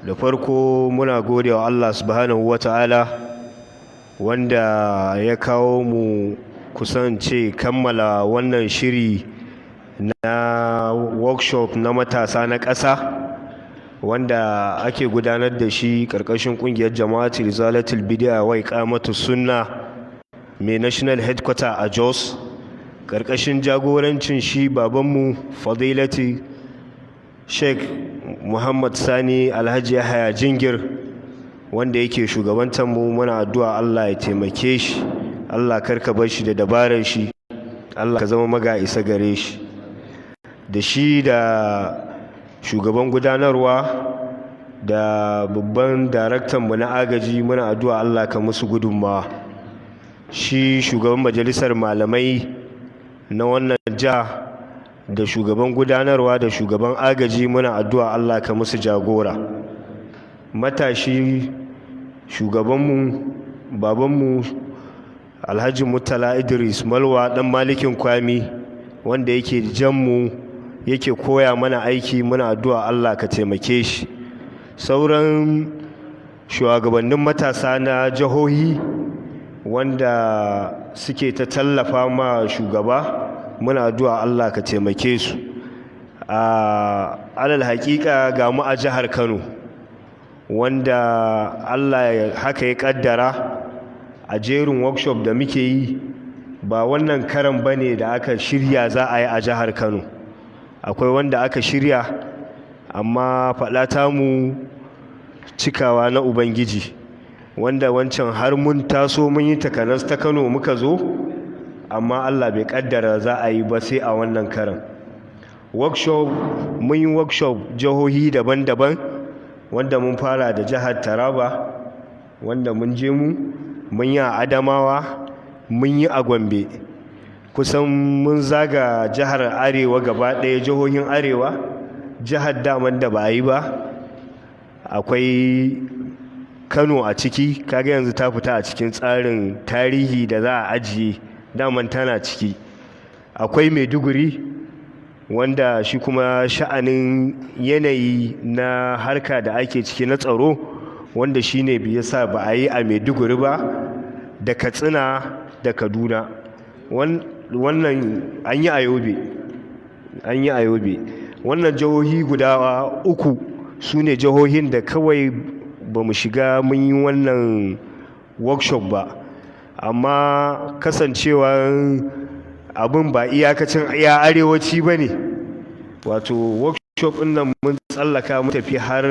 Da farko muna gode wa Allah subhanahu wa ta'ala wanda ya kawo mu kusan ce kammala wannan shiri na workshop na matasa na ƙasa, wanda ake gudanar da shi ƙarƙashin ƙungiyar Jama'atul Izalatul Bid'a wa Iqamatus Sunna mai national headquarter a Jos, ƙarƙashin jagorancin shi babanmu Fadilati Sheikh Muhammad Sani Alhaji Yahaya Jingir, wanda yake shugabantar mu. Muna addu'a Allah ya taimake shi, Allah karka bar shi da dabarar shi, Allah ka zama maga isa gare shi, da shi da shugaban gudanarwa da babban daraktan mu na agaji. Muna addu'a Allah ka musu gudunmawa. Shi shugaban majalisar malamai na wannan jiha da shugaban gudanarwa da shugaban agaji, muna addu'a Allah ka musu jagora. Matashi shugabanmu, babanmu Alhaji Murtala Idris Malwa, dan Malikin Kwami, wanda yake janmu yake koya mana aiki, muna addu'a Allah ka taimake shi. Sauran shugabannin matasa na jihohi wanda suke ta tallafa ma shugaba, muna addu'a Allah ka taimake su. A alal haƙiƙa, ga mu a jihar Kano, wanda Allah haka ya kaddara a jerin workshop da muke yi, ba wannan karan bane da aka shirya za a yi a jihar Kano. Akwai wanda aka shirya, amma faɗa mu cikawa na Ubangiji, wanda wancan har mun taso mun yi takanas ta Kano muka zo, amma Allah bai kaddara za a yi ba sai a wannan karan. Workshop, mun yi workshop jihohi daban-daban, wanda mun fara da jihar Taraba, wanda mun je mu mun yi a Adamawa, mun yi a Gombe. Kusan mun zaga jihar Arewa gaba ɗaya, jihohin Arewa. Jihar daman da ba a yi ba akwai Kano a ciki. Kaga yanzu ta fita a cikin tsarin tarihi da za a ajiye, daman tana ciki. Akwai Maiduguri, wanda shi kuma sha'anin yanayi na harka da ake ciki na tsaro, wanda shi ne bai sa ba a yi a Maiduguri ba, da Katsina da Kaduna. Wannan an yi a Yobe, an yi a Yobe. Wannan jihohi guda uku su ne jihohin da kawai ba mu shiga mun yi wannan workshop ba. Amma kasancewa abin ba iyakacin iya arewaci ba ne, wato workshop ɗin nan mun tsallaka mun tafi har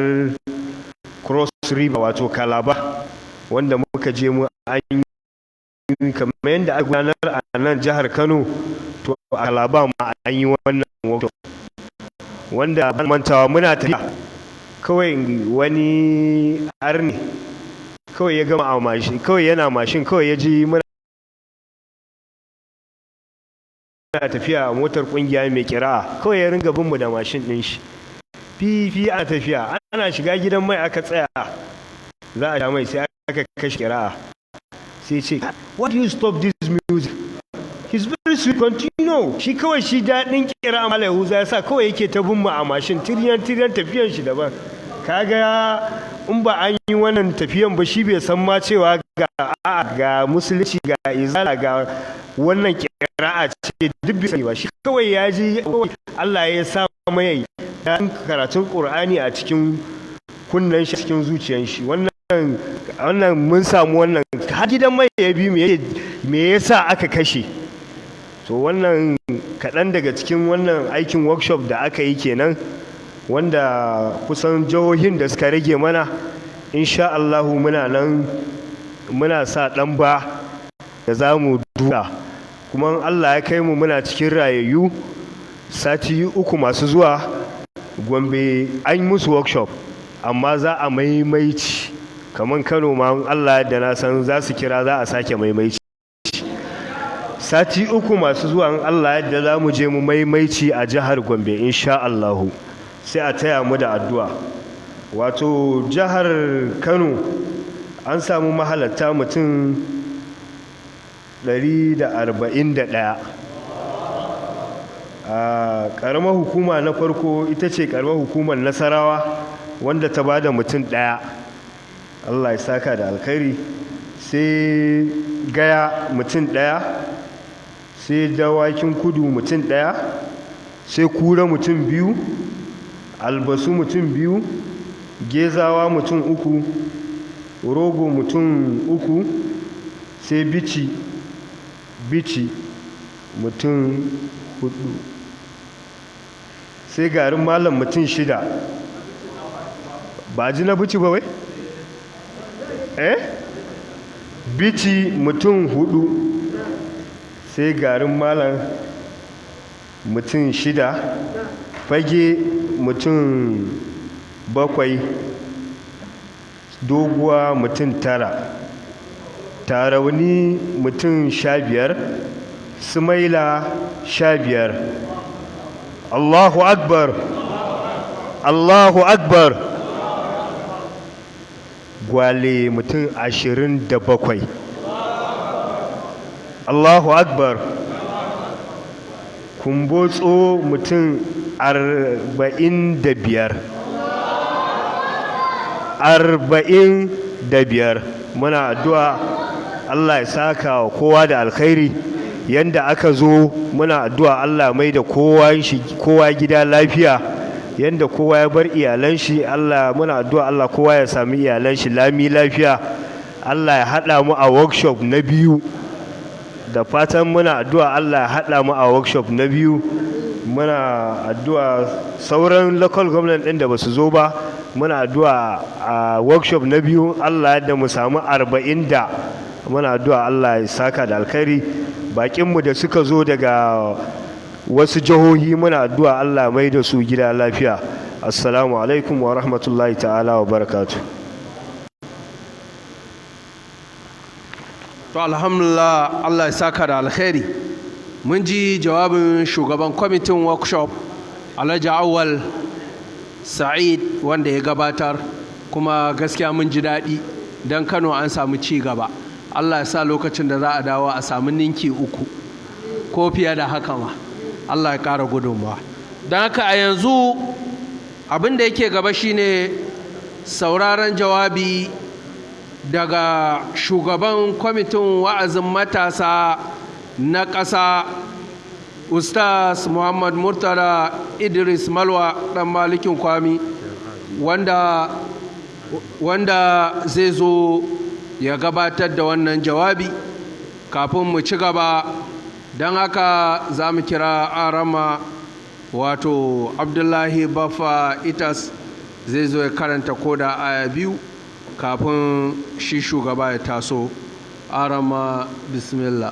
Cross River, wato Calabar, wanda muka je mu an yi kamar yadda aka gudanar a nan jihar Kano. To, a Calabar ma an yi wannan workshop, wanda mantawa muna tafiya kawai wani arne kawai ya gama a mashin, kawai yana mashin, kawai ya ji muna tafiya a motar kungiya mai kira'a, kawai ya ringa bin mu da mashin din shi fifi. Ana tafiya, ana shiga gidan mai, aka tsaya za a sha mai, sai aka kashe kira'a. Sai ce, "Why do you stop this music? He's very sweet, continue." Shi kawai shi daɗin kira'a Malam Yahuza ya sa kawai yake ta bin mu a mashin, tiryan tiryan, tafiyan shi daban. Kaga in ba an yi wannan tafiyan ba, shi bai san ma cewa ga a'a, ga musulunci, ga izala, ga wannan kira'a ce, duk bai sani ba. Shi kawai ya ji Allah ya sa mai dan karatun Qur'ani a cikin kunnen shi, cikin zuciyan shi. Wannan mun samu wannan har gidan mai ya bi me yasa aka kashe. To, wannan kaɗan daga cikin wannan aikin workshop da aka yi kenan, wanda kusan jihohin da suka rage mana, insha Allahu, muna nan muna sa ɗan ba da za mu duka. Kuma Allah ya kai mu muna cikin rayayyu, sati 3 masu zuwa, Gombe an yi musu workshop, amma za a maimaici. Kamar Kano ma, Allah da na san za su kira, za a sake maimaici. Sati 3 masu zuwa, in Allah yadda, za mu je mu maimaici a jihar Gombe, insha Allahu. Sai a taya mu da addu'a. Wato jihar Kano an samu mahalatta mutum 141. A ƙaramar hukuma na farko ita ce ƙaramar hukumar Nasarawa. wanda ta ba da mutum ɗaya, Allah ya saka da alkhairi. Sai Gaya mutum ɗaya, sai Dawakin Kudu mutum ɗaya, sai Kura mutum 2, Albasu mutum 2, Gezawa mutum 3, Rogo mutum 3, sai Bici mutum 4, sai Garin Malam mutum 6. Ba ji na Bici ba wai? Bici mutum 4, sai Garin Malam mutum 6, Fage mutum 7, Doguwa mutum 9, Tarauni mutum 15, Sumaila 15. Allahu Akbar, Allahu Akbar. Gwale mutum 27. Allahu Akbar. Kumbotso mutum 45. 45. Muna addu'a Allah ya saka wa kowa da alkhairi. Yanda aka zo muna addu'a Allah mai da kowa gida lafiya. Yanda kowa ya bar iyalan shi, Allah muna addu'a Allah kowa ya sami iyalan shi lami lafiya. Allah ya haɗa mu a workshop na 2. Da fatan muna addu'a Allah ya haɗa mu a workshop na 2. Muna addu'a sauran local government ɗin da ba su zo ba, muna addu'a a workshop na 2 Allah ya da mu samu 40 da muna addu'a Allah ya saka da alkhairi. Bakinmu da suka zo daga wasu jihohi muna addu'a Allah mai da su gida lafiya. Assalamu alaikum wa rahmatullahi ta'ala wa barakatuh. To alhamdulillah, Allah ya saka da alkhairi. Mun ji jawabin shugaban kwamitin workshop Alhaji Awal Sa'id wanda ya gabatar, kuma gaskiya mun ji daɗi don Kano an samu ci gaba. Allah ya sa lokacin da za a dawo a samu ninki 3 ko fiye da haka ma. Allah ya ƙara gudunmawa. Don haka a yanzu abin da yake gaba shine sauraron jawabi daga shugaban kwamitin wa'azin matasa na ƙasa, Ustaz Muhammad Murtala Idris Malwa ɗan Malikin Kwami, wanda zai zo ya gabatar da wannan jawabi kafin mu ci gaba. Don haka za mu kira arama wato Abdullahi Baffa Itas zai zo ya karanta koda aya 2 kafin shi shugaba ya taso. Arama, bismillah.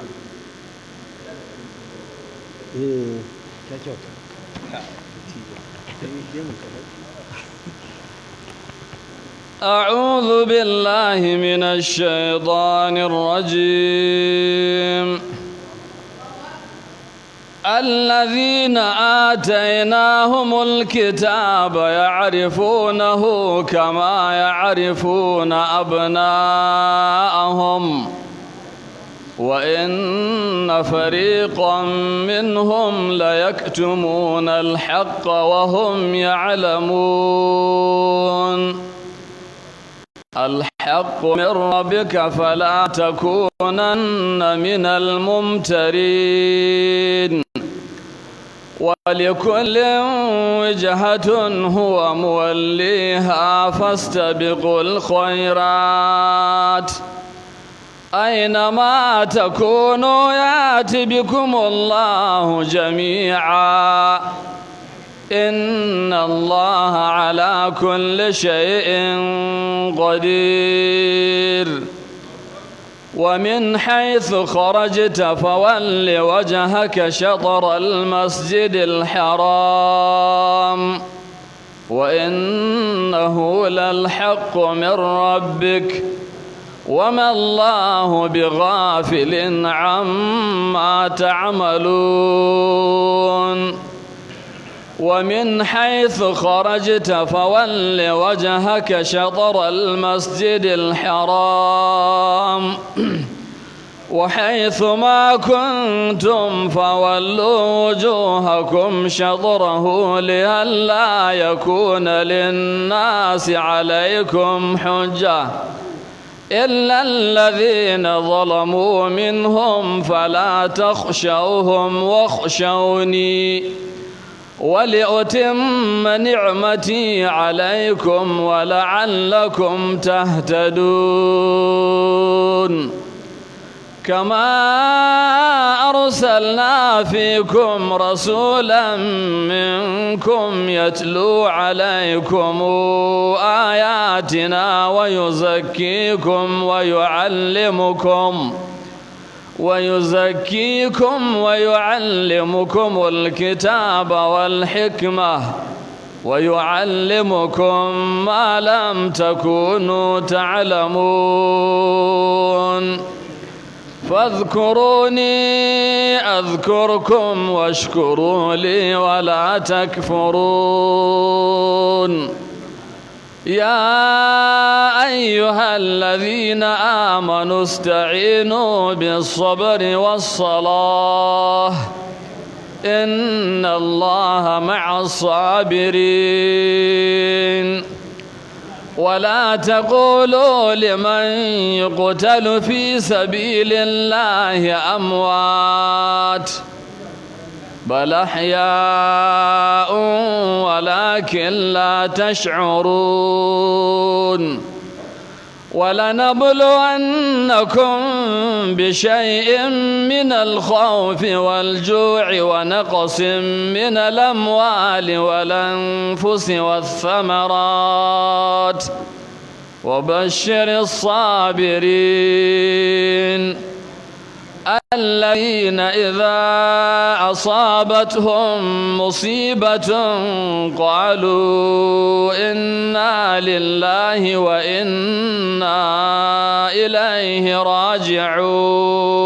أعوذ بالله من الشيطان الرجيم. الذين آتيناهم الكتاب يعرفونه كما يعرفون أبناءهم وإن فريقا منهم ليكتمون الحق وهم يعلمون. الحق من ربك فلا تكونن من الممترين. ولكل وجهة هو موليها فاستبقوا الخيرات. أينما تكونوا يأت بكم الله جميعا إن الله على كل شيء قدير. ومن حيث خرجت فول وجهك شطر المسجد الحرام وإنه للحق من ربك وما الله بغافل عما تعملون. ومن حيث خرجت فول وجهك شطر المسجد الحرام وحيث ما كنتم فولوا وجوهكم شطره لئلا يكون للناس عليكم حجة إلا الذين ظلموا منهم فلا تخشوهم واخشوني ولأتم نعمتي عليكم ولعلكم تهتدون. كما أرسلنا فيكم رسولا منكم يتلو عليكم آياتنا ويزكيكم ويعلمكم الكتاب والحكمة ويعلمكم ما لم تكونوا تعلمون. فاذكروني أذكركم واشكروا لي ولا تكفرون. يا أيها الذين آمنوا استعينوا بالصبر والصلاة إن الله مع الصابرين. ولا تقولوا لمن يقتل في سبيل الله أموات بل أحياء ولكن لا تشعرون. ولنبلونكم بشيء من الخوف والجوع ونقص من الأموال والأنفس والثمرات وبشر الصابرين الذين إذا أصابتهم مصيبة قالوا إنا لله وإنا إليه راجعون.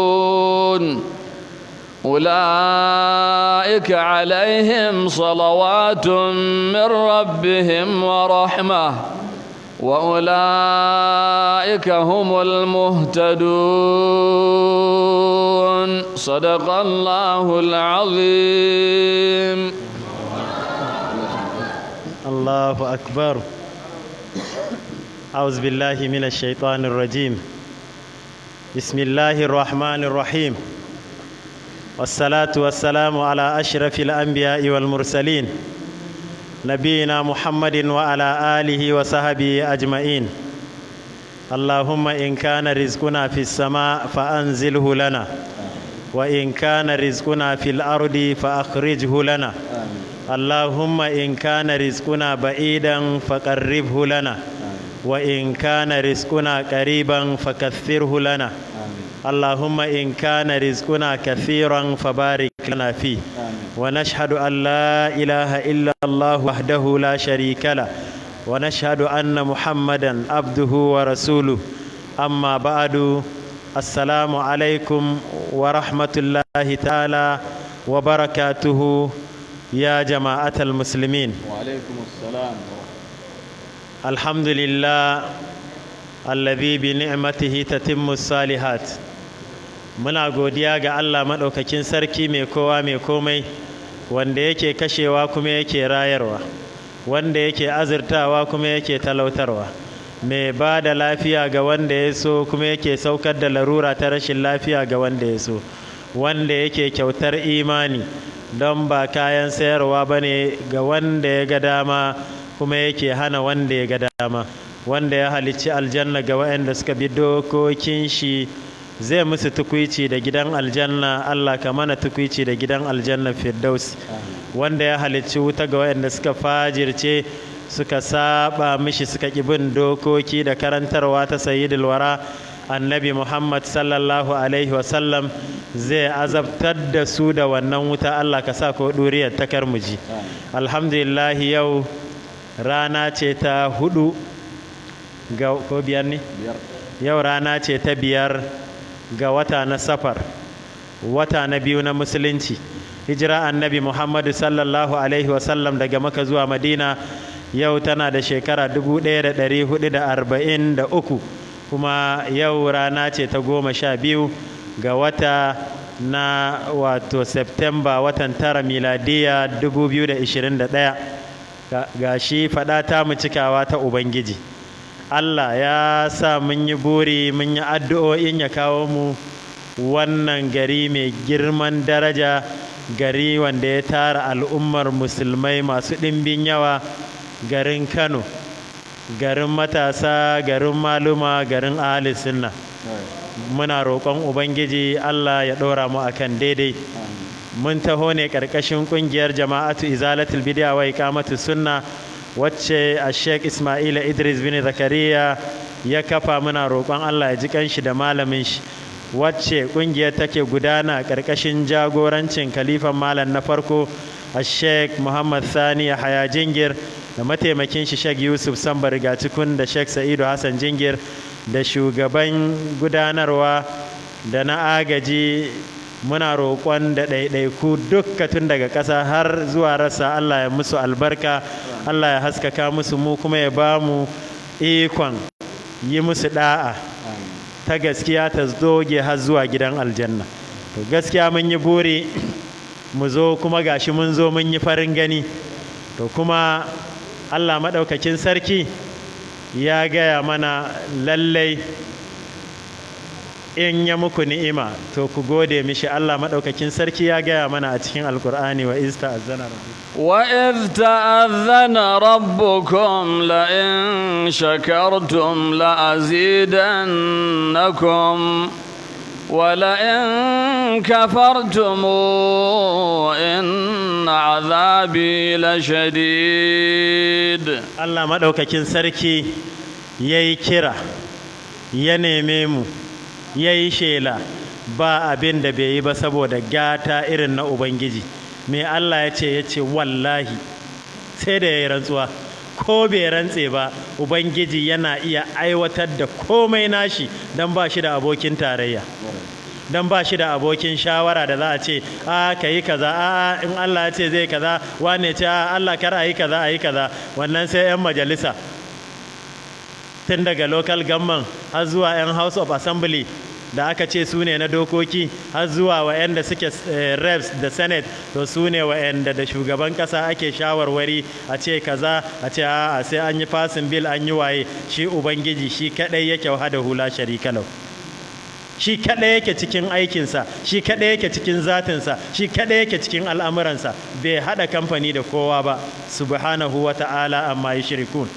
أولئك عليهم صلوات من ربهم ورحمة وأولئك هم المهتدون. صدق الله العظيم. الله أكبر. أعوذ بالله من الشيطان الرجيم. بسم الله الرحمن الرحيم. والصلاة والسلام على أشرف الأنبياء والمرسلين نبينا محمد وعلى آله وصحبه أجمعين. اللهم إن كان رزقنا في السماء فأنزله لنا، وإن كان رزقنا في الأرض فأخرجه لنا. اللهم إن كان رزقنا بعيدا فقربه لنا، وإن كان رزقنا قريبا فكثره لنا. اللهم إن كان رزقنا كثيرا فبارك لنا فيه. ونشهد أن لا إله إلا الله وحده لا شريك له، ونشهد أن محمدا عبده ورسوله. أما بعد، السلام عليكم ورحمة الله تعالى وبركاته يا جماعة المسلمين. وعليكم السلام. الحمد لله الذي بنعمته تتم الصالحات. Muna godiya ga Allah maɗaukakin sarki mai kowa mai komai, wanda yake kashewa kuma yake rayarwa, wanda yake azurtawa kuma yake talautarwa, mai ba da lafiya ga wanda ya so kuma yake saukar da larura ta rashin lafiya ga wanda ya so, wanda yake kyautar imani don ba kayan sayarwa ba ne ga wanda ya ga dama kuma yake hana wanda ya ga dama, wanda ya halicci aljanna ga waɗanda suka bi dokokin shi zai musu tukuici da gidan aljanna. Allah ka mana tukuici da gidan aljanna firdaus. Wanda ya halicci wuta ga waɗanda suka fajirce suka saba mishi suka ƙi bin dokoki da karantarwa ta sayyidul wara annabi Muhammad sallallahu alaihi wasallam, zai azabtar da su da wannan wuta. Allah ka sa ko ɗuriyar ta karmuji. Alhamdulillah, yau rana ce ta 4 ga ko 5 ne? Yau rana ce ta 5 ga wata na Safar, wata na 2 na musulunci, hijira annabi Muhammadu sallallahu alaihi wasallam daga Makka zuwa Madina yau tana da shekara 1443, kuma yau rana ce ta 12 ga wata na wato Septemba, watan 9, miladiya 2021. Ga shi faɗa ta mu cikawa ta Ubangiji. Allah ya sa mun yi buri, mun yi addu'o'in ya kawo mu wannan gari mai girman daraja, gari wanda ya tara al'ummar musulmai masu ɗimbin yawa, garin Kano, garin matasa, garin maluma, garin ahli sunna. Muna roƙon Ubangiji Allah ya ɗora mu akan daidai. Mun taho ne ƙarƙashin ƙungiyar Jama'atu Izalatul Bid'a wa Iqamatu Sunna, wacce a Sheikh Ismaila Idris bin Zakariya ya kafa. Muna roƙon Allah ya ji kanshi da malamin shi, wacce ƙungiyar take gudana ƙarƙashin jagorancin kalifan malam na farko, a Sheikh Muhammad Sani Yahaya Jingir, da mataimakin shi Sheikh Yusuf Sambar Rigacikun, da Sheikh Sa'idu Hassan Jingir, da shugaban gudanarwa da na agaji. Muna roƙon da ɗaiɗaiku dukka, tun daga ƙasa har zuwa rassa, Allah ya musu albarka, Allah ya haskaka musu, mu kuma ya ba mu ikon yi musu ɗa'a ta gaskiya ta doge har zuwa gidan aljanna. To, gaskiya mun yi buri mu zo, kuma gashi mun zo, mun yi farin gani. To, kuma Allah maɗaukakin sarki ya gaya mana lallai in ya muku ni'ima to ku gode mishi. Allah maɗaukakin sarki ya gaya mana a cikin Alkur'ani: wa iz ta'azzana rabbukum. وإذ تأذن ربكم لئن شكرتم لأزيدنكم ولئن كفرتم إن عذابي لشديد. Allah maɗaukakin sarki ya yi kira, ya neme mu, ya yi shela, ba abin da bai yi ba saboda gata irin na Ubangiji. Me Allah ya ce? Ya ce wallahi sai da ya yi rantsuwa. Ko bai rantse ba, Ubangiji yana iya aiwatar da komai nashi don ba shi da abokin tarayya, don ba shi da abokin shawara da za a ce a ka yi kaza, a in Allah ya ce zai kaza, wane ce a Allah kar a yi kaza, a yi kaza. Wannan sai 'yan majalisa, tun daga local government har zuwa 'yan House of Assembly da aka ce su ne na dokoki, har zuwa wa'yanda suke reps da senate. To, su ne wa'yanda da shugaban kasa ake shawarwari, a ce kaza, a ce a sai an yi passing bill, an yi waye. Shi Ubangiji shi kadai yake wahdahu la sharika lahu. Shi kadai yake cikin aikinsa, shi kadai yake cikin zatinsa, shi kadai yake cikin al'amuransa, bai hada kamfani da kowa ba. Subhanahu wa ta'ala amma yushrikun.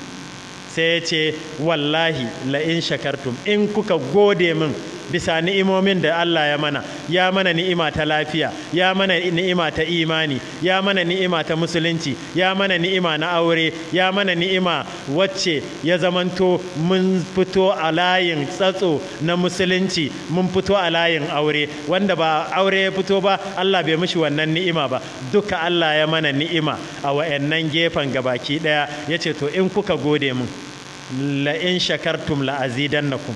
Sai ya ce wallahi la'in shakartum, in kuka gode min bisa ni'imomin da Allah ya mana, ya mana ni'ima ta lafiya, ya mana ni'ima ta imani, ya mana ni'ima ta musulunci, ya mana ni'ima na aure, ya mana ni'ima wacce ya zamanto mun fito a layin tsatso na musulunci, mun fito a layin aure. Wanda ba aure ya fito ba, Allah bai mishi wannan ni'ima ba. Duka Allah ya mana ni'ima a wa'annan gefen gabaki daya. Ya ce to, in kuka gode mun, la'in shakartum la'azidannakum,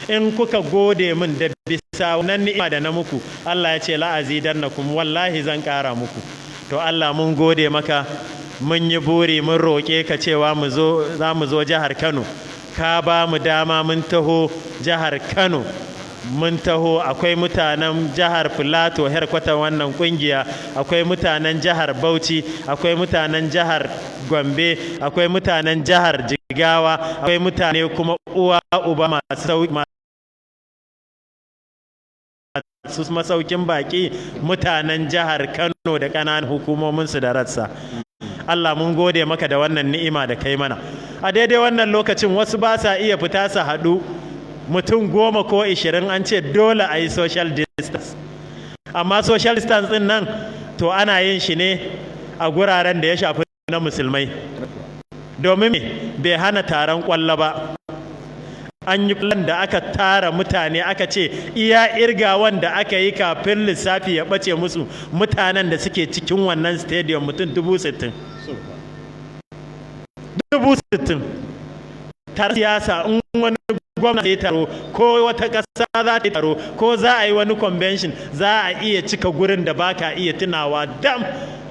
in kuka gode min da bisa wannan ni'ima da na muku, Allah ya ce la'azidannakum, wallahi zan ƙara muku. To, Allah mun gode maka. Mun yi buri, mun roƙe ka cewa mu zo, za mu zo jihar Kano, ka ba mu dama mun taho jihar Kano. Mun taho, akwai mutanen jihar Filato, herkwatan wannan kungiya, akwai mutanen jihar Bauchi, akwai mutanen jihar Gombe, akwai mutanen jihar Jigawa, akwai mutane kuma uwa uba masu masaukin baki, mutanen jihar Kano da ƙananan hukumominsu da rassa. Allah mun gode maka da wannan ni'ima da kai mana. A daidai wannan lokacin wasu ba sa iya fita su haɗu mutum 10 ko 20, an ce dole a yi social distance. Amma social distance ɗin nan, to ana yin shi ne a guraren da ya shafi na musulmai. Domin me? Bai hana taron ƙwallo ba. An yi plan da aka tara mutane, aka ce iya irgawan da aka yi kafin lissafi ya ɓace musu, mutanen da suke cikin wannan stadium mutum 60,000. 60,000. Taron siyasa, in wani gwamna zai taro, ko wata ƙasa za ta yi taro, ko za a yi wani convention, za a iya cika gurin da ba ka iya tunawa dam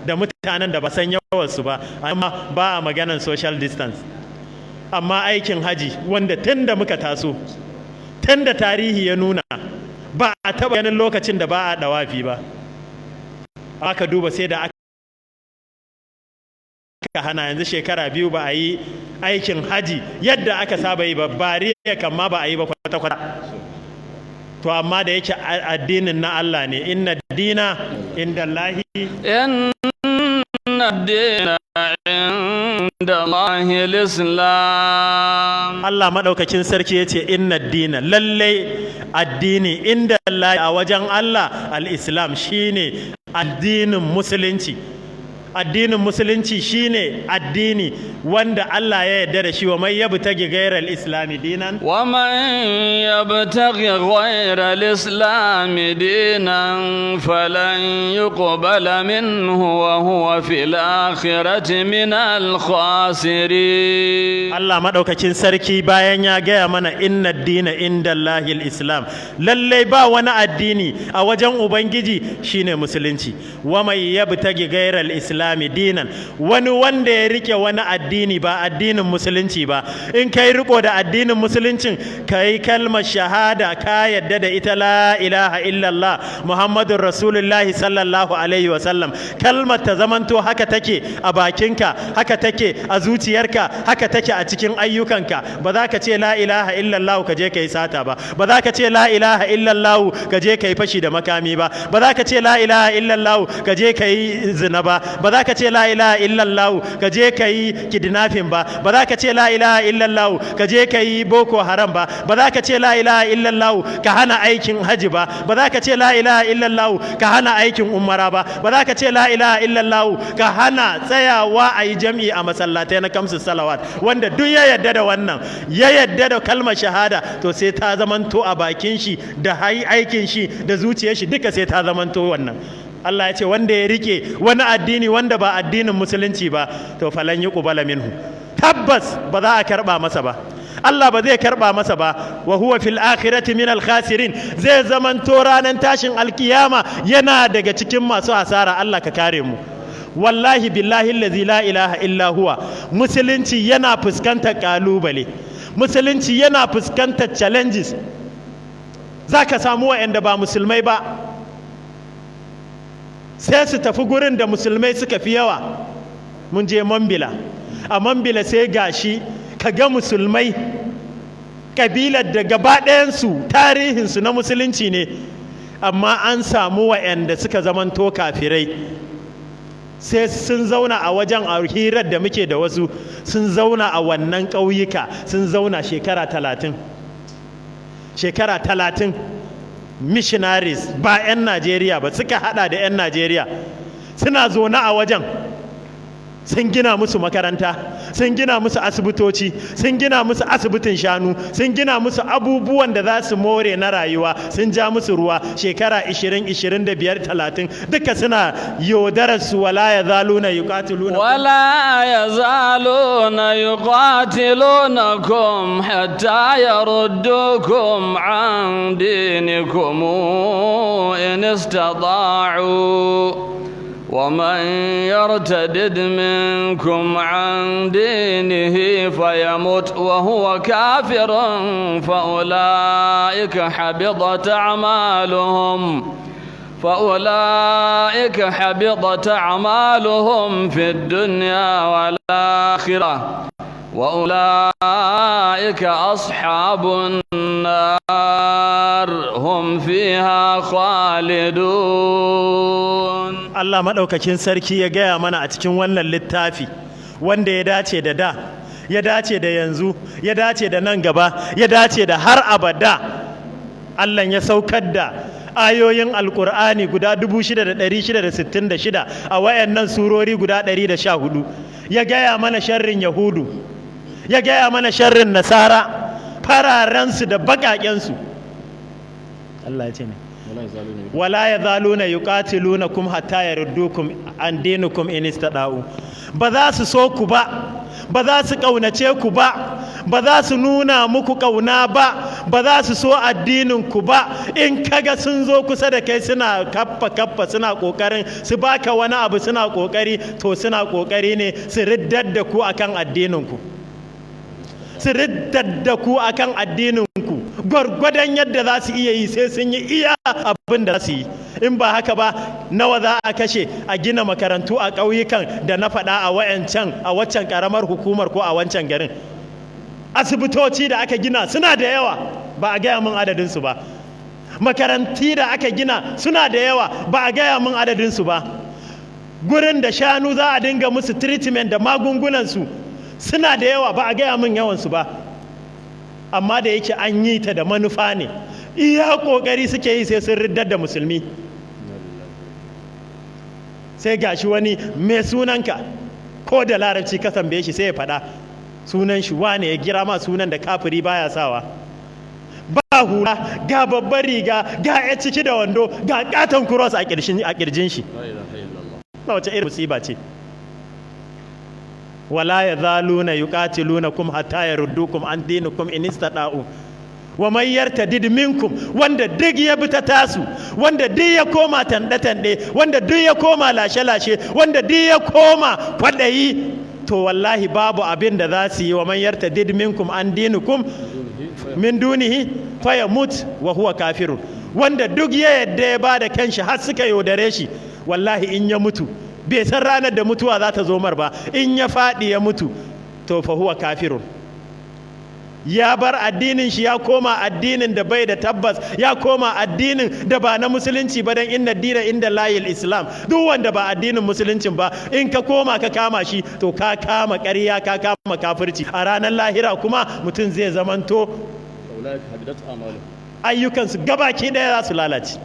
da mutanen da ba san yawansu ba, amma ba a maganan social distance. Amma aikin haji, wanda tun da muka taso, tun da tarihi ya nuna, ba a taba ganin lokacin da ba a dawafi ba. Aka duba sai da aka hana, yanzu shekara 2 ba a yi aikin haji yadda aka saba yi ba, bariya kan ma ba a yi ba kwata-kwata. To amma da yake addinin na Allah ne, inna dina inda Allahi, inna dina inda Allahi al-Islam. Allah maɗaukakin sarki ya ce inna dina, lallai addini inda Allah a wajen Allah al-Islam shine addinin musulunci. Addinin musulunci shine addini wanda Allah ya yarda da shi. Wa man yabtaghi ghayra al-islam dinan, wa man yabtaghi ghayra al-islam dinan falan yuqbala minhu wa huwa fil akhirati min al-khasirin. Allah madaukakin sarki bayan ya gaya mana inna dina inda Allahi al-islam, lallai ba wani addini a wajen Ubangiji shine musulunci. Wa man yabtaghi ghayra al-islam dinan, wani wanda ya rike wani addini ba addinin musulunci ba, in kai riko da addinin musuluncin, kai kalmar shahada, ka yadda da ita, la ilaha illallah Muhammadur Rasulullahi sallallahu alaihi wasallam, kalmar ta zamanto haka take a bakinka, haka take a zuciyarka, haka take a cikin ayyukanka. Ba za ka ce la ilaha illallah ka je kai sata ba, ba za ka ce la ilaha illallah ka je kai fashi da makami ba, ba za ka ce la ilaha illallah ka je kai zina ba, ba za ka ce la ilaha illallah ka je ka yi kidnapping ba, ba za ka ce la ilaha illallah ka je ka yi boko haram ba, ba za ka ce la ilaha illallah ka hana aikin haji ba, ba za ka ce la ilaha illallah ka hana aikin umara ba, ba za ka ce la ilaha illallah ka hana tsayawa a yi jam'i a masallatai na kamsu salawat. Wanda duk ya yarda da wannan, ya yarda da kalmar shahada, to sai ta zamanto a bakin shi da aikin shi da zuciyar shi duka sai ta zamanto wannan. Allah ya ce wanda ya rike wani addini wanda ba addinin musulunci ba, to falan yi ƙubala minhu, tabbas ba za a karɓa masa ba, Allah ba zai karɓa masa ba. Wa huwa fil akhirati min al khasirin, zai zamanto ranar tashin alkiyama yana daga cikin masu hasara. Allah ka kare mu. Wallahi billahi allazi la ilaha illa huwa, musulunci yana fuskantar kalubale, musulunci yana fuskantar challenges. Zaka samu wa'anda ba musulmai ba sai su tafi gurin da musulmai suka fi yawa. Mun je Mambila, a Mambila sai gashi ka ga musulmai kabilar da gaba ɗayansu tarihinsu na musulunci ne, amma an samu wa'anda suka zamanto kafirai, sai sun zauna a wajen. A hirar da muke da wasu, sun zauna a wannan ƙauyuka, sun zauna shekara 30, shekara 30. Missionaries ba 'yan Najeriya ba suka hada da 'yan Najeriya suna zaune a wajen, sun gina musu makaranta, sun gina musu asibitoci, sun gina musu asibitin shanu, sun gina musu abubuwan da za su more na rayuwa, sun ja musu ruwa shekara 20, 25, 30, duka suna yaudarar su. Wala ya zaluna yuqatiluna, wala yazaluna yuqatilunakum hatta yaruddukum an dinikum in istata'u ومن يرتدد منكم عن دينه فيمت وهو كافر فأولئك حبطت أعمالهم في الدنيا والآخرة وأولئك أصحاب النار هم فيها خالدون. Allah maɗaukakin sarki ya gaya mana a cikin wannan littafi wanda ya dace da da, ya dace da yanzu, ya dace da nan gaba, ya dace da har abada. Allah ya saukar da ayoyin Alƙur'ani guda 6666 a wayannan surori guda 114. Ya gaya mana sharrin Yahudu, ya gaya mana sharrin Nasara, fararensu da baƙaƙensu. Allah ya ce ne wala yazaluna yuqatilunakum hatta yaruddukum an dinikum in istada'u. Ba za su so ku ba, ba za su ƙaunace ku ba, ba za su nuna muku ƙauna ba, ba za su so addinin ku ba. In kaga sun zo kusa da kai suna kaffa kaffa, suna ƙoƙarin su baka wani abu, suna ƙoƙari, to suna ƙoƙari ne su riddar da ku akan addinin ku, su riddar da ku akan addinin ku. Gwargwadon yadda za su iya yi, sai sun yi iya abin da za su yi. In ba haka ba, nawa za a kashe a gina makarantu a ƙauyukan da na faɗa, a wayancan, a waccan ƙaramar hukumar ko a wancan garin? Asibitoci da aka gina suna da yawa, ba a gaya min adadinsu ba. Makaranti da aka gina suna da yawa, ba a gaya min adadinsu ba. Gurin da shanu za a dinga musu treatment da magungunansu suna da yawa, ba a gaya min yawansu ba. Amma da yake an yi ta da manufa ne, iya kokari suke yi sai sun riddar da musulmi. Sai gashi wani mai sunanka, ko da Larabci ka tambaye shi, sai ya faɗa sunan shi wane, ya gira ma sunan da kafiri baya sawa. Ba hula, ga babbar riga, ga ya ciki da wando, ga katon cross a kirjin shi. Na wace irin musiba ce? Wala yazaluna yuqatilunakum hatta yaruddukum an dinikum in istata'u wa man yartadid minkum. Wanda duk ya bi ta tasu, wanda duk ya koma tande tande, wanda duk ya koma lashe lashe, wanda duk ya koma kwadayi, to wallahi babu abin da za su yi. Wa man yartadid minkum an dinikum min dunihi fayamut wa huwa kafirun. Wanda duk ya yadda ya bada kanshi har suka yaudare shi, wallahi in ya mutu, bai san ranar da mutuwa za ta zo mar ba, in ya faɗi ya mutu, to fa huwa kafirun. Ya bar addinin shi, ya koma addinin da bai da tabbas, ya koma addinin da ba na Musulunci ba. Dan inna dina inda layil Islam. Duk wanda ba addinin Musuluncin ba, in ka koma ka kama shi, to ka kama ƙarya, ka kama kafirci. A ranar lahira kuma mutum zai zamanto ayyukansu gabaki ɗaya za su lalace,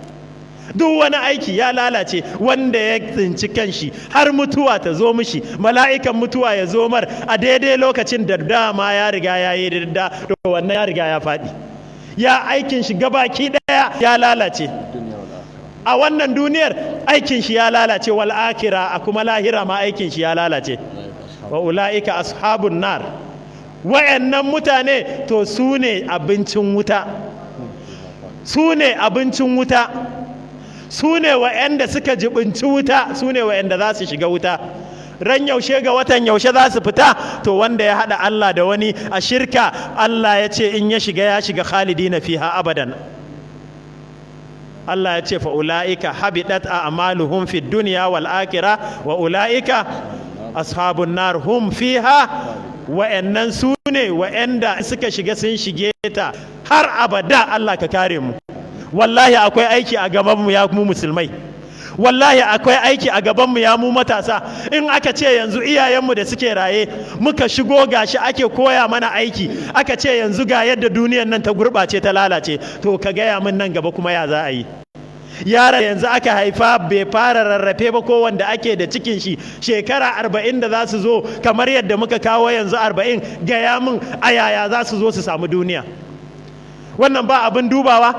duk wani aiki ya lalace. Wanda ya tsinci kanshi har mutuwa ta zo mishi, mala'ikan mutuwa ya zo mar a daidai lokacin da dama ya riga ya yi ridda, to wannan ya riga ya faɗi, ya aikin shi gabaki ɗaya ya lalace. A wannan duniyar aikin shi ya lalace, wal akhira, a kuma lahira ma aikin shi ya lalace. Wa ula'ika ashabun nar. Wayannan mutane, to su ne abincin wuta, su ne abincin wuta, su ne wa'yanda suka jibinci wuta, su ne wa'yanda za su shiga wuta. Ran yaushe ga watan yaushe za su fita? To wanda ya haɗa Allah da wani a shirka, Allah ya ce in ya shiga, ya shiga khalidina fiha abadan. Allah ya ce fa ula'ika habidat a'maluhum fid dunya wal akhirah wa ula'ika ashabun nar hum fiha. Wa'annan su ne wa'anda suka shiga, sun shige ta har abada. Allah ka kare mu. Wallahi akwai aiki a gabanmu, ya mu musulmai. Wallahi akwai aiki a gabanmu, ya mu matasa. In aka ce yanzu iyayenmu da suke raye muka shigo, gashi ake koya mana aiki, aka ce yanzu ga yadda duniyar nan ta gurɓace, ta lalace, to ka gaya min nan gaba kuma ya za a yi? Yara yanzu aka haifa bai fara rarrafe ba, ko wanda ake da cikin shi shekara 40 da za su zo kamar yadda muka kawo yanzu 40, gaya min a yaya za su zo su samu duniya? Wannan ba abin dubawa?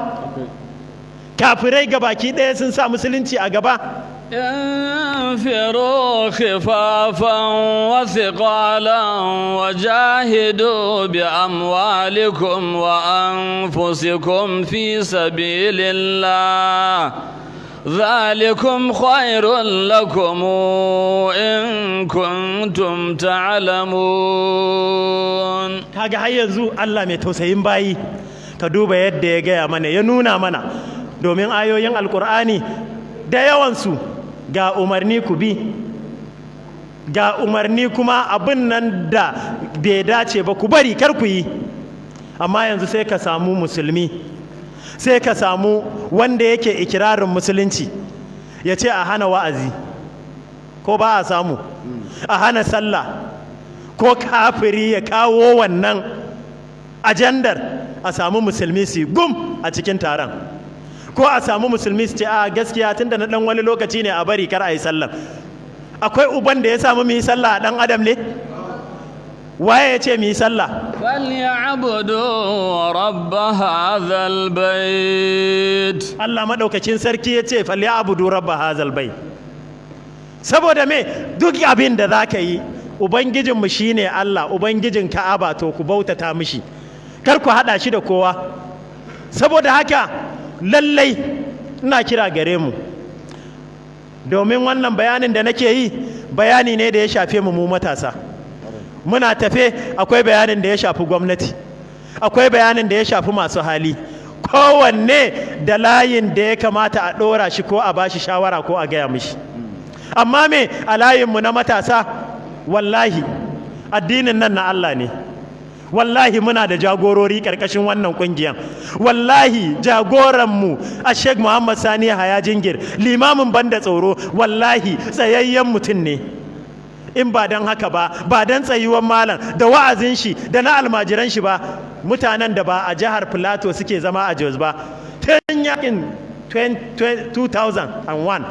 Kafirai gabaki ɗaya sun sa Musulunci a gaba. انفروا خفافا وثقالا وجاهدوا بأموالكم وأنفسكم في سبيل الله، ذلكم خير لكم إن كنتم تعلمون. Kaga har yanzu Allah mai tausayin bayi, ka duba yadda ya gaya mana, ya nuna mana, domin ayoyin Alkur'ani da yawansu ga umarni ku bi, ga umarni kuma abin nan da bai dace ba ku bari, kar ku yi. Amma yanzu sai ka samu musulmi, sai ka samu wanda yake ikirarin Musulunci, ya ce a hana wa'azi. Ko ba a samu? A hana sallah, ko kafiri ya kawo wannan ajandar, a samu musulmi su gum a cikin taron, ko a samu musulmi su ce a gaskiya, tunda na dan wani lokaci ne, a bari, kar a yi sallar. Akwai uban da ya samu mu yi sallah? Dan adam ne? Waye ya ce mu yi sallah? فليعبدوا رب هذا البيت. Allah madaukakin sarki ya ce falyabudu rabba hazal bait. Saboda me? Duk abin da zaka yi, ubangijinmu shine Allah, ubangijin Ka'aba, to ku bautata mishi, kar ku hada shi da kowa. Saboda haka lallai ina kira gare mu, domin wannan bayanin da nake yi bayani ne da ya shafe mu, mu matasa. Muna tafe, akwai bayanin da ya shafi gwamnati. Akwai bayanin da ya shafi masu hali. Kowanne da layin da ya kamata a ɗora shi ko a bashi shawara ko a gaya mishi. Amma me a layinmu na matasa, wallahi addinin nan na Allah ne. Wallahi muna da jagorori ƙarƙashin wannan ƙungiyan. Wallahi jagoranmu a Sheikh Muhammad Sani Yahaya Jingir, limamin banda tsoro, wallahi tsayayyen mutum ne. In ba don haka ba, ba don tsayuwan malam da wa'azin shi da na almajiran shi ba, mutanen da ba a jihar Plateau suke zama a Jos ba tun yakin 2001,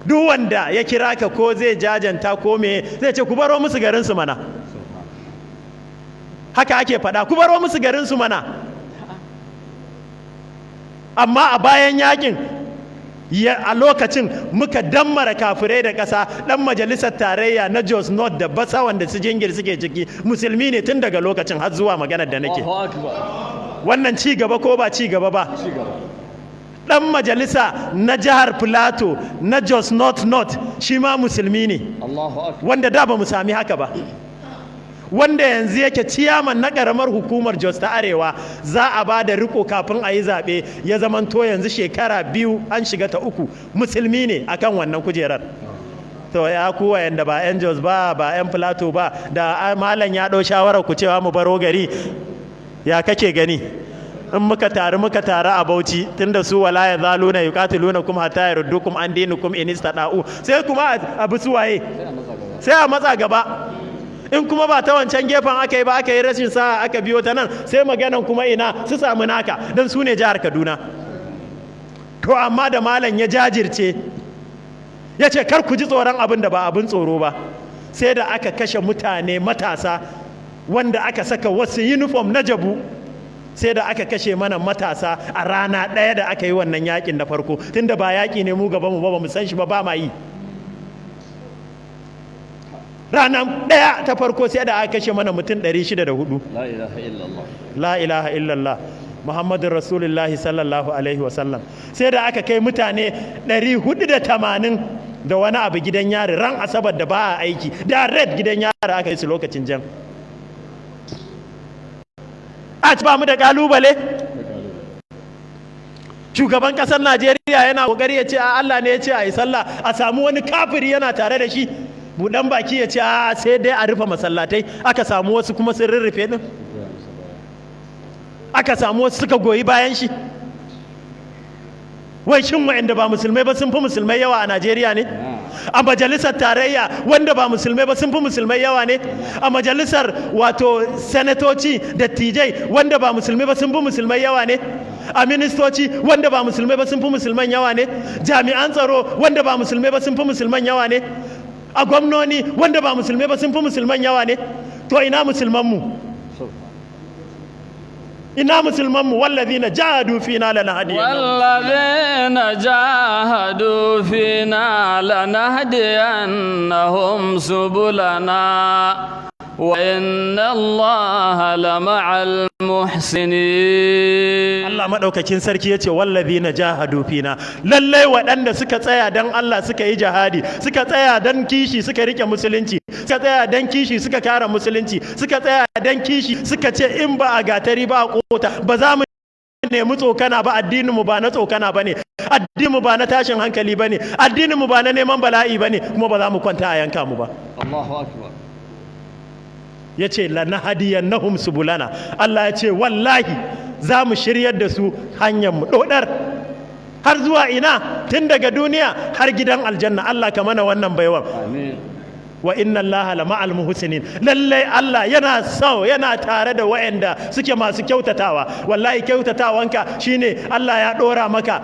duk wanda ya kira ka ko zai jajanta ko me, zai ce ku baro musu garinsu mana. Haka ake faɗa, ku baro musu garinsu mana. Amma a bayan yakin, a lokacin muka dammara kafirai da ƙasa, ɗan majalisar tarayya na Jos North da Basa wanda su Jingir suke ciki musulmi ne tun daga lokacin har zuwa maganar da nake. Wannan ci gaba ko ba ci gaba ba? Ɗan majalisa na jihar Plateau na Jos North North shi ma musulmi ne, wanda da ba mu sami haka ba. Wanda yanzu yake ciyaman na ƙaramar hukumar Jos ta Arewa, za a ba da riko kafin a yi zaɓe, ya zamanto yanzu shekara 2 an shiga ta 3, musulmi ne akan wannan kujerar. To ya ku wayanda ba 'yan Jos ba, ba 'yan Plateau ba, da malam ya ɗau shawarar ku cewa mu baro gari, ya kake gani? In muka taru a Bauchi, tunda su wala ya zaluna yuqatilunakum hatta yaruddukum an dinikum in istada'u, sai kuma abu suwaye sai a matsa gaba. In kuma ba ta wancan gefen aka yi ba, aka yi rashin sa'a aka biyo ta nan, sai maganan kuma ina su samu naka don su ne jihar Kaduna. To amma da malam ya jajirce ya ce kar ku ji tsoron abin da ba abin tsoro ba, sai da aka kashe mutane matasa wanda aka saka wasu uniform na jabu, sai da aka kashe mana matasa a rana ɗaya da aka yi wannan yakin na farko. Tunda ba yaƙi ne mu gaba mu ba, ba mu san shi ba, ba ma yi. Ranar ɗaya ta farko sai da aka kashe mana mutum 604. La ilaha illallah. La ilaha illallah Muhammadun Rasulullahi sallallahu alaihi wasallam. Sai da aka kai mutane 480 da wani abu gidan yari ran Asabar da ba a aiki, da red gidan yari aka yi su lokacin jam. A ba mu da kalubale. Shugaban ƙasar Najeriya yana kokari ya ce a Allah ne ya ce a yi sallah, a samu wani kafiri yana tare da shi buɗan baki ya ce a sai dai a rufe masallatai. Aka samu wasu kuma sun rurrufe din, aka samu wasu suka goyi bayan shi. Wai shin wa'anda ba musulmai ba sun fi musulmai yawa a Najeriya ne? A majalisar tarayya wanda ba musulmai ba sun fi musulmai yawa ne? A majalisar wato sanatoci da tijai wanda ba musulmai ba sun fi musulmai yawa ne? A ministoci wanda ba musulmai ba sun fi musulman yawa ne? Jami'an tsaro wanda ba musulmai ba sun fi musulman yawa ne? A gwamnoni wanda ba musulmai ba sun fi musulman yawa ne? To ina musulmanmu? Ina musulmanmu? Wallazina jahadu fina lanahdiyannahum, wallazina jahadu fina lanahdiyannahum subulana wa inna Allaha lama'al muhsinin. Allah madaukakin sarki yace wallazina jahadu fina, lallai waɗanda suka tsaya dan Allah suka yi jihadi, suka tsaya dan kishi suka rike musulunci, suka tsaya dan kishi suka kare musulunci, suka tsaya dan kishi suka ce in ba a gatari ba a kota, ba za mu nemi tsokana ba, addinin mu ba na tsokana bane, addinin mu ba na tashin hankali bane, addinin mu ba na neman bala'i bane, kuma ba za mu kwanta a yanka mu ba. Allahu akbar. Yace lanahdiyannahum subulana, Allah ya ce wallahi za mu shiryar da su hanyar mu dodar har zuwa ina, tun daga duniya har gidan aljanna. Allah ka mana wannan baiwan. Amin. Wa inna Allaha la ma'al muhsinin, lallai Allah yana so yana tare da wa'anda suke masu kyautatawa. Wallahi kyautatawanka shine Allah ya dora maka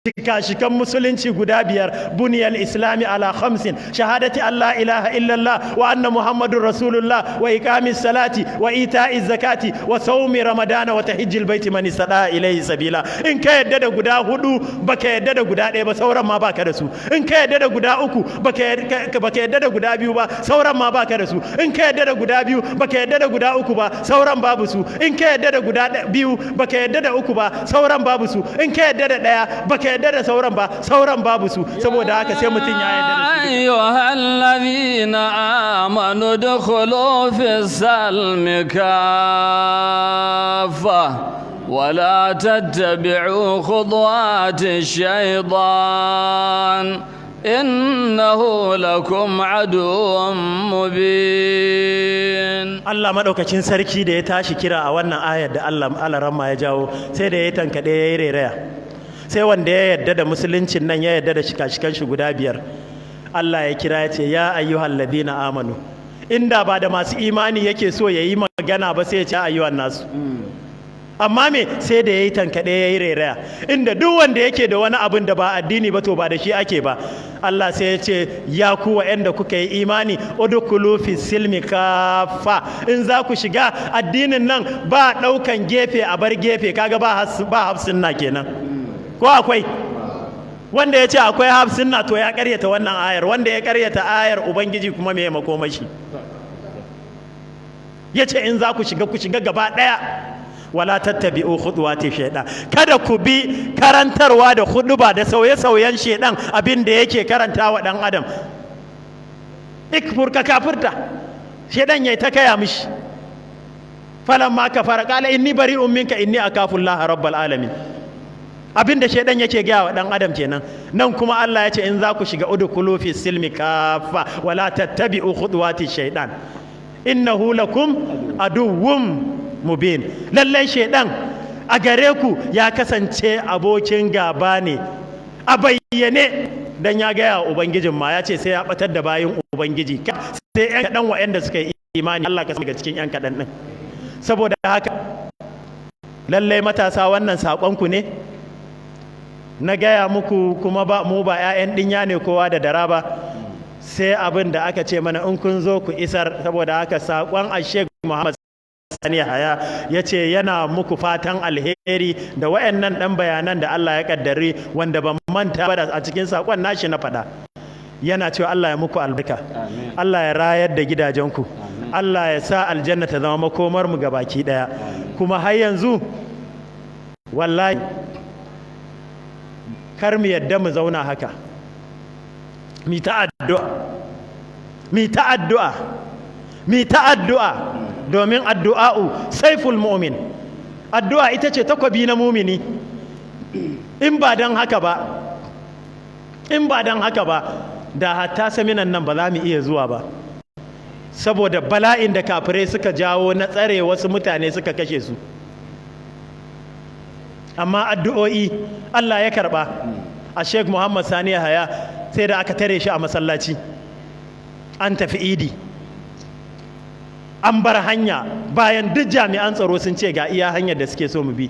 shika-shikan musulunci guda 5, buniyal islami ala 5, shahadati Allah ilaha illallah wa anna muhammadun rasulullah wa iqamis salati wa ita'iz zakati wa saumi ramadana wa tahijjil baiti man istada ilayhi sabila. In ka yadda da guda 4 baka yadda da guda 1 ba, sauran ma baka da su. In ka yadda da guda 3 baka yadda da guda 2 ba, sauran ma baka da su. In ka yadda da guda 2 baka yadda da guda 3 ba, sauran babu su. In ka yadda da guda 2 baka yadda da 3 ba, sauran babu su. In ka yadda da 1 baka baka yarda da sauran ba, sauran babu su. Saboda haka sai mutum ya yarda da su. أيها الذين آمنوا ادخلوا في السلم كافة ولا تتبعوا خطوات الشيطان إنه لكم عدو مبين. Allah madaukakin sarki da ya tashi kira a wannan ayar da Allah alaramma ya jawo, sai da ya tankaɗe ya yi rairaya. Sai wanda ya yarda da musuluncin nan, ya yarda da shika-shikan shi guda 5, Allah ya kira ya ce ya ayyuhal ladina amanu. Inda ba da masu imani yake so ya yi magana ba, sai ya ce ayyuhan nasu. Amma me, sai da ya yi tankaɗe ya yi rairaya, inda duk wanda yake da wani abin da ba addini ba, to ba da shi ake ba. Allah sai ya ce ya ku wa'anda kuka yi imani, udkhulu fi silmi kafa. In za ku shiga addinin nan ba ɗaukan gefe a bar gefe. Kaga ba hafsin na kenan, ko akwai wanda ya ce akwai hafsin na? To ya karyata wannan ayar. Wanda ya karyata ayar Ubangiji kuma me makomashi? Ya ce in za ku shiga, ku shiga gaba ɗaya. Wala tattabi'u khutuwati shaytan, kada ku bi karantarwa da huduba da sauye-sauyen shaytan, abin da yake karantawa dan adam. Ikfur, ka kafirta, shaytan yayi ta kaya mishi. Falamma kafara qala inni bari'un minka inni akafu Allah rabbal alamin. Abin da shaytan yake gaya wa dan adam kenan. Nan kuma Allah ya ce in za ku shiga, udkhulu fi silmi kafa wala tattabi'u khutuwati shaytan innahu lakum aduwwum mubin. Lallai shaidan a gare ku ya kasance abokin gaba ne a bayyane, dan ya gaya wa Ubangijin ma, ya ce sai ya batar da bayin Ubangiji, sai yan kaɗan waɗanda suka yi imani. Allah ka daga cikin yan kaɗan ɗin. Saboda haka lallai matasa, wannan saƙonku ne na gaya muku. Kuma ba mu ba 'ya'yan ɗinya ne kowa da dara ba, sai abin da aka ce mana in kun zo ku isar. Saboda haka saƙon Ashek Muhammad Sani Haya ya ce yana muku fatan alheri da wayannan ɗan bayanan da Allah ya kaddari, wanda ban manta ba a cikin saƙon nashi na faɗa. Yana cewa Allah ya muku albarka, Allah ya rayar da gidajenku, Allah ya sa aljanna ta zama makomar mu gabaki ɗaya. Kuma har yanzu wallahi kar mu yadda mu zauna haka. Mi ta addu'a, mi ta addu'a, mi ta addu'a, domin addu'a'u saiful mu'min. Addu'a ita ce takwabi na mumini. In ba don haka ba, in ba don haka ba, da hatta seminan nan ba za mu iya zuwa ba, saboda bala'in da kafirai suka jawo na tsare wasu mutane suka kashe su. Amma addu'o'i Allah ya karba. A Sheikh Muhammad Sani Yahaya sai da aka tare shi a masallaci, an tafi idi, an bar hanya, bayan duk jami'an tsaro sun ce ga iya hanyar da suke so mu bi.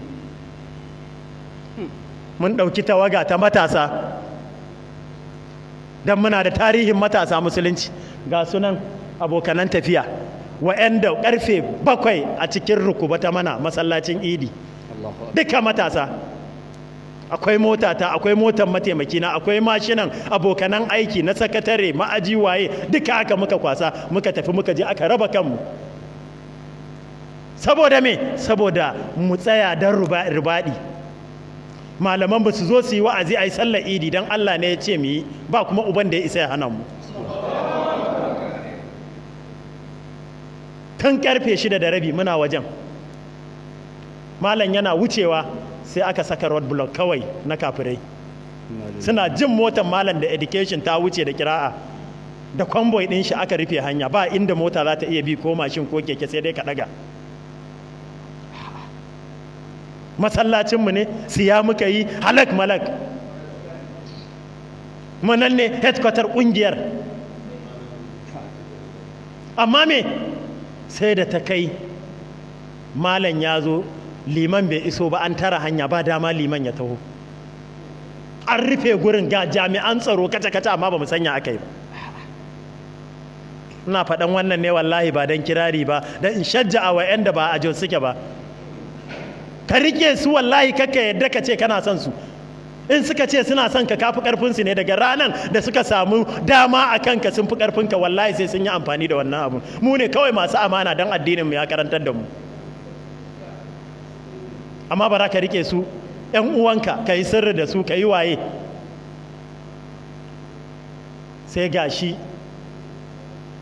Mun ɗauki tawaga ta matasa, don muna da tarihin matasa musulunci. Ga sunan abokanan tafiya, wa'yanda karfe 7 a cikin Rukuba ta mana masallacin idi, duka matasa. Akwai motata, akwai motar mataimakina, akwai mashinan abokanan aiki na sakatare, ma'aji, waye, duka aka muka kwasa muka tafi, muka je aka raba kanmu. Saboda me? Saboda mu tsaya don rubaɗi. Malaman ba su zo su yi wa'azi, a yi sallar idi, don Allah ne ya ce mu yi, ba kuma uban da ya isa ya hana mu. Tun karfe 6:30 muna wajen. Malam yana wucewa sai aka saka road block kawai na kafirai. Suna jin motar malam da education ta wuce da kira'a da convoy din shi, aka rufe hanya, ba inda mota za ta iya bi, ko mashin ko keke, sai dai ka daga. Masallacinmu ne, siya muka yi halak malak manan ne headquarter kungiyar. Amma me, sai da ta kai malam ya zo, liman bai iso ba, an tara hanya, ba dama liman ya taho, an rufe gurin, ga jami'an tsaro kaca-kaca, amma ba mu sanya aka yi ba. Ina faɗan wannan ne wallahi ba don kirari ba, don in shajja a wa'yan da ba a Jos suke ba. Ka rike su wallahi, kakka yadda ka ce kana son su. In suka ce suna son ka, kafi karfin su ne. Daga ranan da suka samu dama a kanka, sun fi karfin ka wallahi, sai sun yi amfani da wannan abu. Mu ne kawai masu amana, don addinin mu ya karantar da mu. Amma ba za ka rike su 'Yan uwanka ka yi sirri da su, ka yi waye. Sai ga shi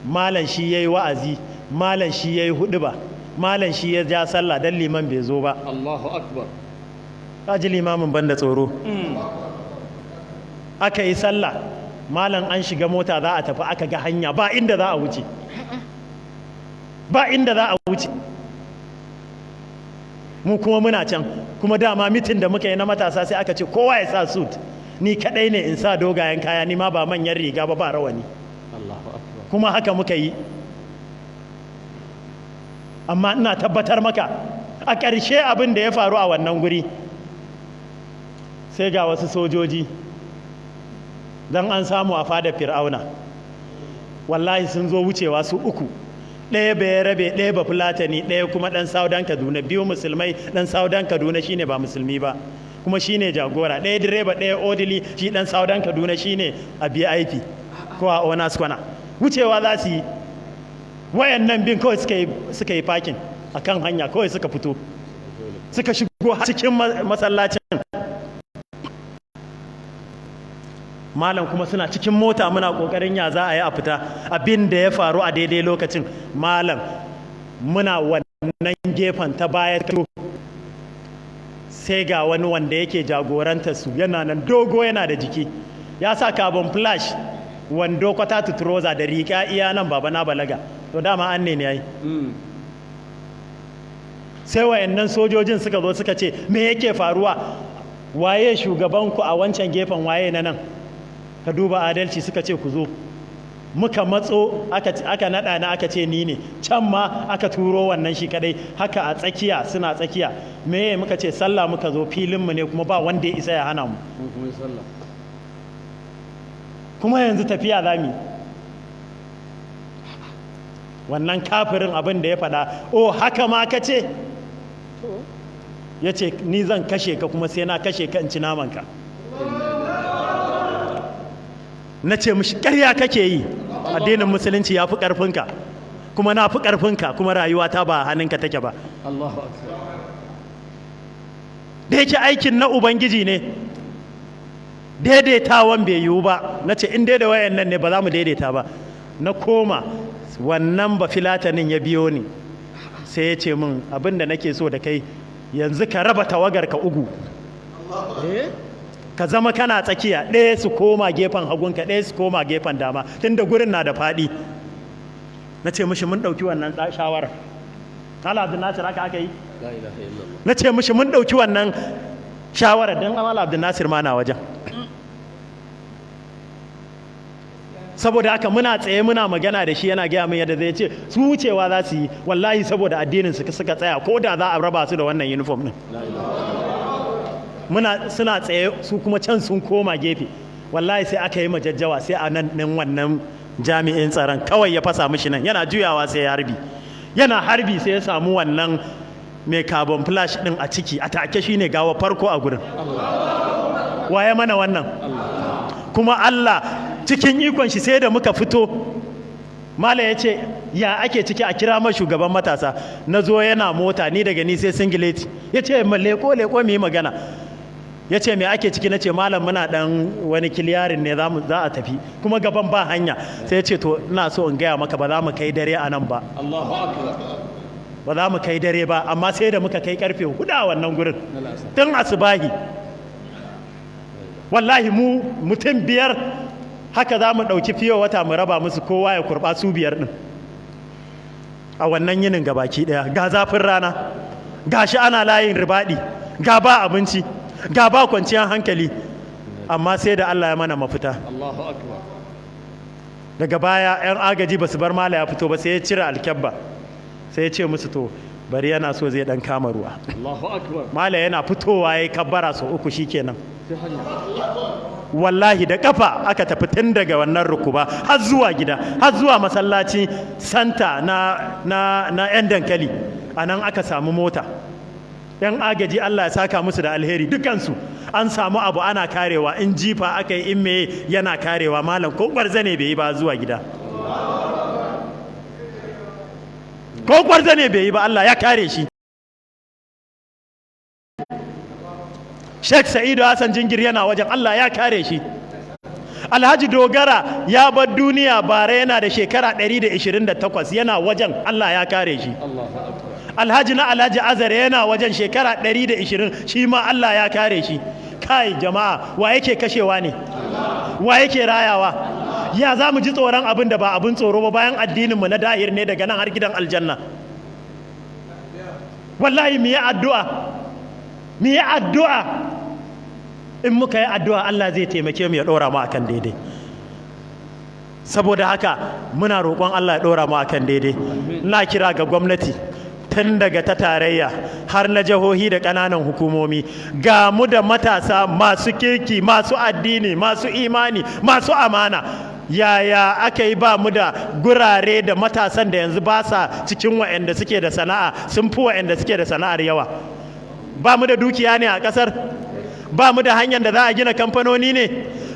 malam shi ya yi wa'azi, malam shi ya yi huɗuba, malam shi ya ja sallah don liman bai zo ba. Allahu akbar. Ka ji limamin banda tsoro. Aka yi sallah, malam an shiga mota za a tafi, aka ga hanya ba inda za a wuce, ba inda za a wuce. Mu kuma muna can, kuma dama mitin da muka yi na matasa sai aka ce kowa ya sa suit, ni kadai ne in sa dogayen kaya, ni ma ba manyan riga ba, ba rawani. Allahu akbar. Kuma haka muka yi. Amma ina tabbatar maka, a ƙarshe abin da ya faru a wannan guri, sai ga wasu sojoji don an samu a fadar Fir'auna, wallahi sun zo wucewa su uku, ɗaya bai rabe, ɗaya ba Fulatani, ɗaya kuma ɗan Saudan Kaduna, biyu musulmai, ɗan Saudan Kaduna shine ba musulmi ba kuma shine jagora, ɗaya direba, ɗaya odili, shi ɗan Saudan Kaduna shine a BIP ko a Onas Kwana. Wucewa za su yi, wayannan bin kawai suka yi fakin a kan hanya, kawai suka fito suka shigo cikin masallacin malam, kuma suna cikin mota muna kokarin ya za a yi a fita. Abin da ya faru a daidai lokacin, malam, muna wannan gefen ta baya, sai ga wani wanda yake jagoranta su, yana nan dogo, yana da jiki, ya sa carbon flash wando kwata tutroza da riga iya nan. Baba na balaga, to dama an ne yayi. Sai wayannan sojojin suka zo suka ce, me yake faruwa? Waye shugabanku a wancan gefen? Waye na nan? Ka duba adalci, suka ce ku zo. Muka matso, aka naɗa na, aka ce ni ne can, ma aka turo wannan shi kadai haka a tsakiya, suna tsakiya. Me muka ce? Sallah muka zo, filinmu ne, kuma ba wanda ya isa ya hana mu, kuma yanzu tafiya za mu. Wannan kafirin abin da ya faɗa, "O, haka ma ka ce?" Ya ce, "Ni zan kashe ka, kuma sai na kashe ka in ci namanka." Na ce mishi, "Ƙarya kake yi, addinin Musulunci ya fi ƙarfinka, kuma na fi ƙarfinka, kuma rayuwa ta ba hannunka take ba." Allahu akbar. Da yake aikin na Ubangiji ne, daidaitawan bai yiwu ba. Na ce in dai da wayan nan ne, ba za mu daidaita ba. Na koma, wannan ba Filatanin ya biyo ni, sai ya ce min, "Abin da nake so da kai yanzu, ka raba tawagar ka ugu, ka zama kana tsakiya, ɗaya su koma gefen hagunka, ɗaya su koma gefen dama, tunda gurin na da faɗi." Na ce mishi, "Mun ɗauki wannan shawarar." Malam Abdul Nasir, haka aka yi. La ilaha illallah. Na ce mishi, "Mun ɗauki wannan shawarar," don Malam Abdul Nasir ma na wajen. Saboda haka muna tsaye muna magana da shi, yana gaya min yadda zai ce su wucewa za su yi, wallahi saboda addinin su suka tsaya, ko da za a raba su da wannan uniform din. Muna suna tsaye, su kuma can sun koma gefe. Wallahi sai aka yi majajjawa, sai a nan ɗin wannan jami'in tsaron kawai ya fasa mishi nan, yana juyawa sai ya harbi. Yana harbi sai ya samu wannan mai carbon flash din a ciki, a take shine gawa farko a gurin. Waye mana wannan? Kuma Allah cikin ikon shi, sai da muka fito, Malam ya ce, "Ya ake ciki? A kira ma shugaban matasa." Na zo, yana mota, ni daga ni sai singileti. Ya ce, "Ma leko leko mu yi magana." Ya ce, "Me ake ciki?" Na ce, "Malam, muna dan wani clearing ne, za a tafi, kuma gaban ba hanya." Sai ya ce, "To, ina so in gaya maka, ba za mu kai dare a nan ba." Allahu akbar. Ba za mu kai dare ba, amma sai da muka kai karfe 4 a wannan gurin tun asubahi. Wallahi mu mutum biyar haka za mu ɗauki fiye wata mu raba musu, kowa ya kurɓa, su biyar ɗin a wannan yinin gabaki ɗaya. Ga zafin rana, ga shi ana layin ribaɗi, ga ba abinci, ga ba kwanciyar hankali, amma sai da Allah ya mana mafita. Allahu akbar. Daga baya 'yan agaji ba su bar mala ya fito ba, sai ya cire alkyabba, sai ya ce musu, to bari yana so zai dan kama ruwa. Allahu akbar. Mala yana fitowa ya yi kabbara sau uku, shikenan. Sai hanya. Wallahi da kafa aka tafi tun daga wannan rukuba har zuwa gida, har zuwa masallaci santa na 'yan dankali. A nan aka samu mota. 'Yan agaji, Allah ya saka musu da alheri dukansu. An samu abu ana karewa, in jifa aka yi, in meye yana karewa. Malam, ko gwarza ne bai yi ba zuwa gida, ko gwarza ne bai yi ba, Allah ya kare shi. Sheikh Sa'idu Hassan Jingir yana wajen, Allah ya kare shi. Alhaji Dogara ya bar duniya bara yana da shekara 128, yana wajen, Allah ya kare shi. Allahu akbar. Alhaji na Alhaji Azare yana wajen shekara 120, shi ma Allah ya kare shi. Kai jama'a, wa yake kashewa ne? Wa yake rayawa? Ya za mu ji tsoron abin da ba abin tsoro ba, bayan addininmu na dahir ne daga nan har gidan aljanna? Wallahi mu yi addu'a, mu yi addu'a. In muka yi addu'a, Allah zai taimake mu ya ɗora mu akan daidai. Saboda haka muna roƙon Allah ya ɗora mu akan daidai. Ina kira ga gwamnati, tun daga ta tarayya har na jihohi da ƙananan hukumomi, ga mu da matasa masu kirki, masu addini, masu imani, masu amana. Yaya aka yi ba mu da gurare da matasan da yanzu ba sa cikin wa'anda suke da sana'a sun fi wa'anda suke da sana'ar yawa? Ba mu da dukiya ne a ƙasar? Ba mu da hanyar da za a gina kamfanoni ne?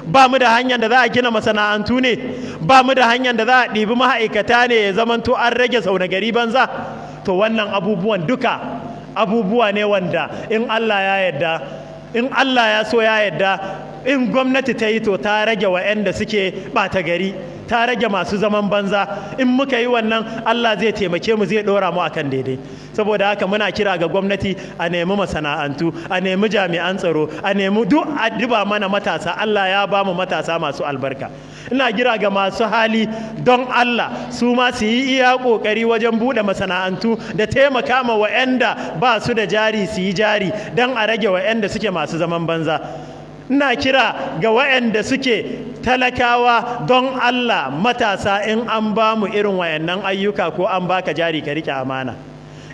Ba mu da hanyar da za a gina masana'antu ne? Ba mu da hanyar da za a ɗibi ma'aikata ne ya zamanto an rage sau na gari banza? To wannan abubuwan duka abubuwa ne wanda in Allah ya yarda, in Allah ya so ya yarda, in gwamnati ta yi, to ta rage wa'anda suke ɓata gari, ta rage masu zaman banza. In muka yi wannan, Allah zai taimake mu, zai ɗora mu akan daidai. Saboda haka muna kira ga gwamnati, a nemi masana'antu, a nemi jami'an tsaro, a nemi duk a duba mana matasa. Allah ya ba mu matasa masu albarka. Ina kira ga masu hali, don Allah su ma su yi iya kokari wajen buɗe masana'antu da taimaka ma wa'anda ba su da jari su yi jari, don a rage wa'anda suke masu zaman banza. Ina kira ga waɗanda suke talakawa, don Allah matasa, in an ba mu irin wayannan ayyuka ko an baka jari, ka rike amana.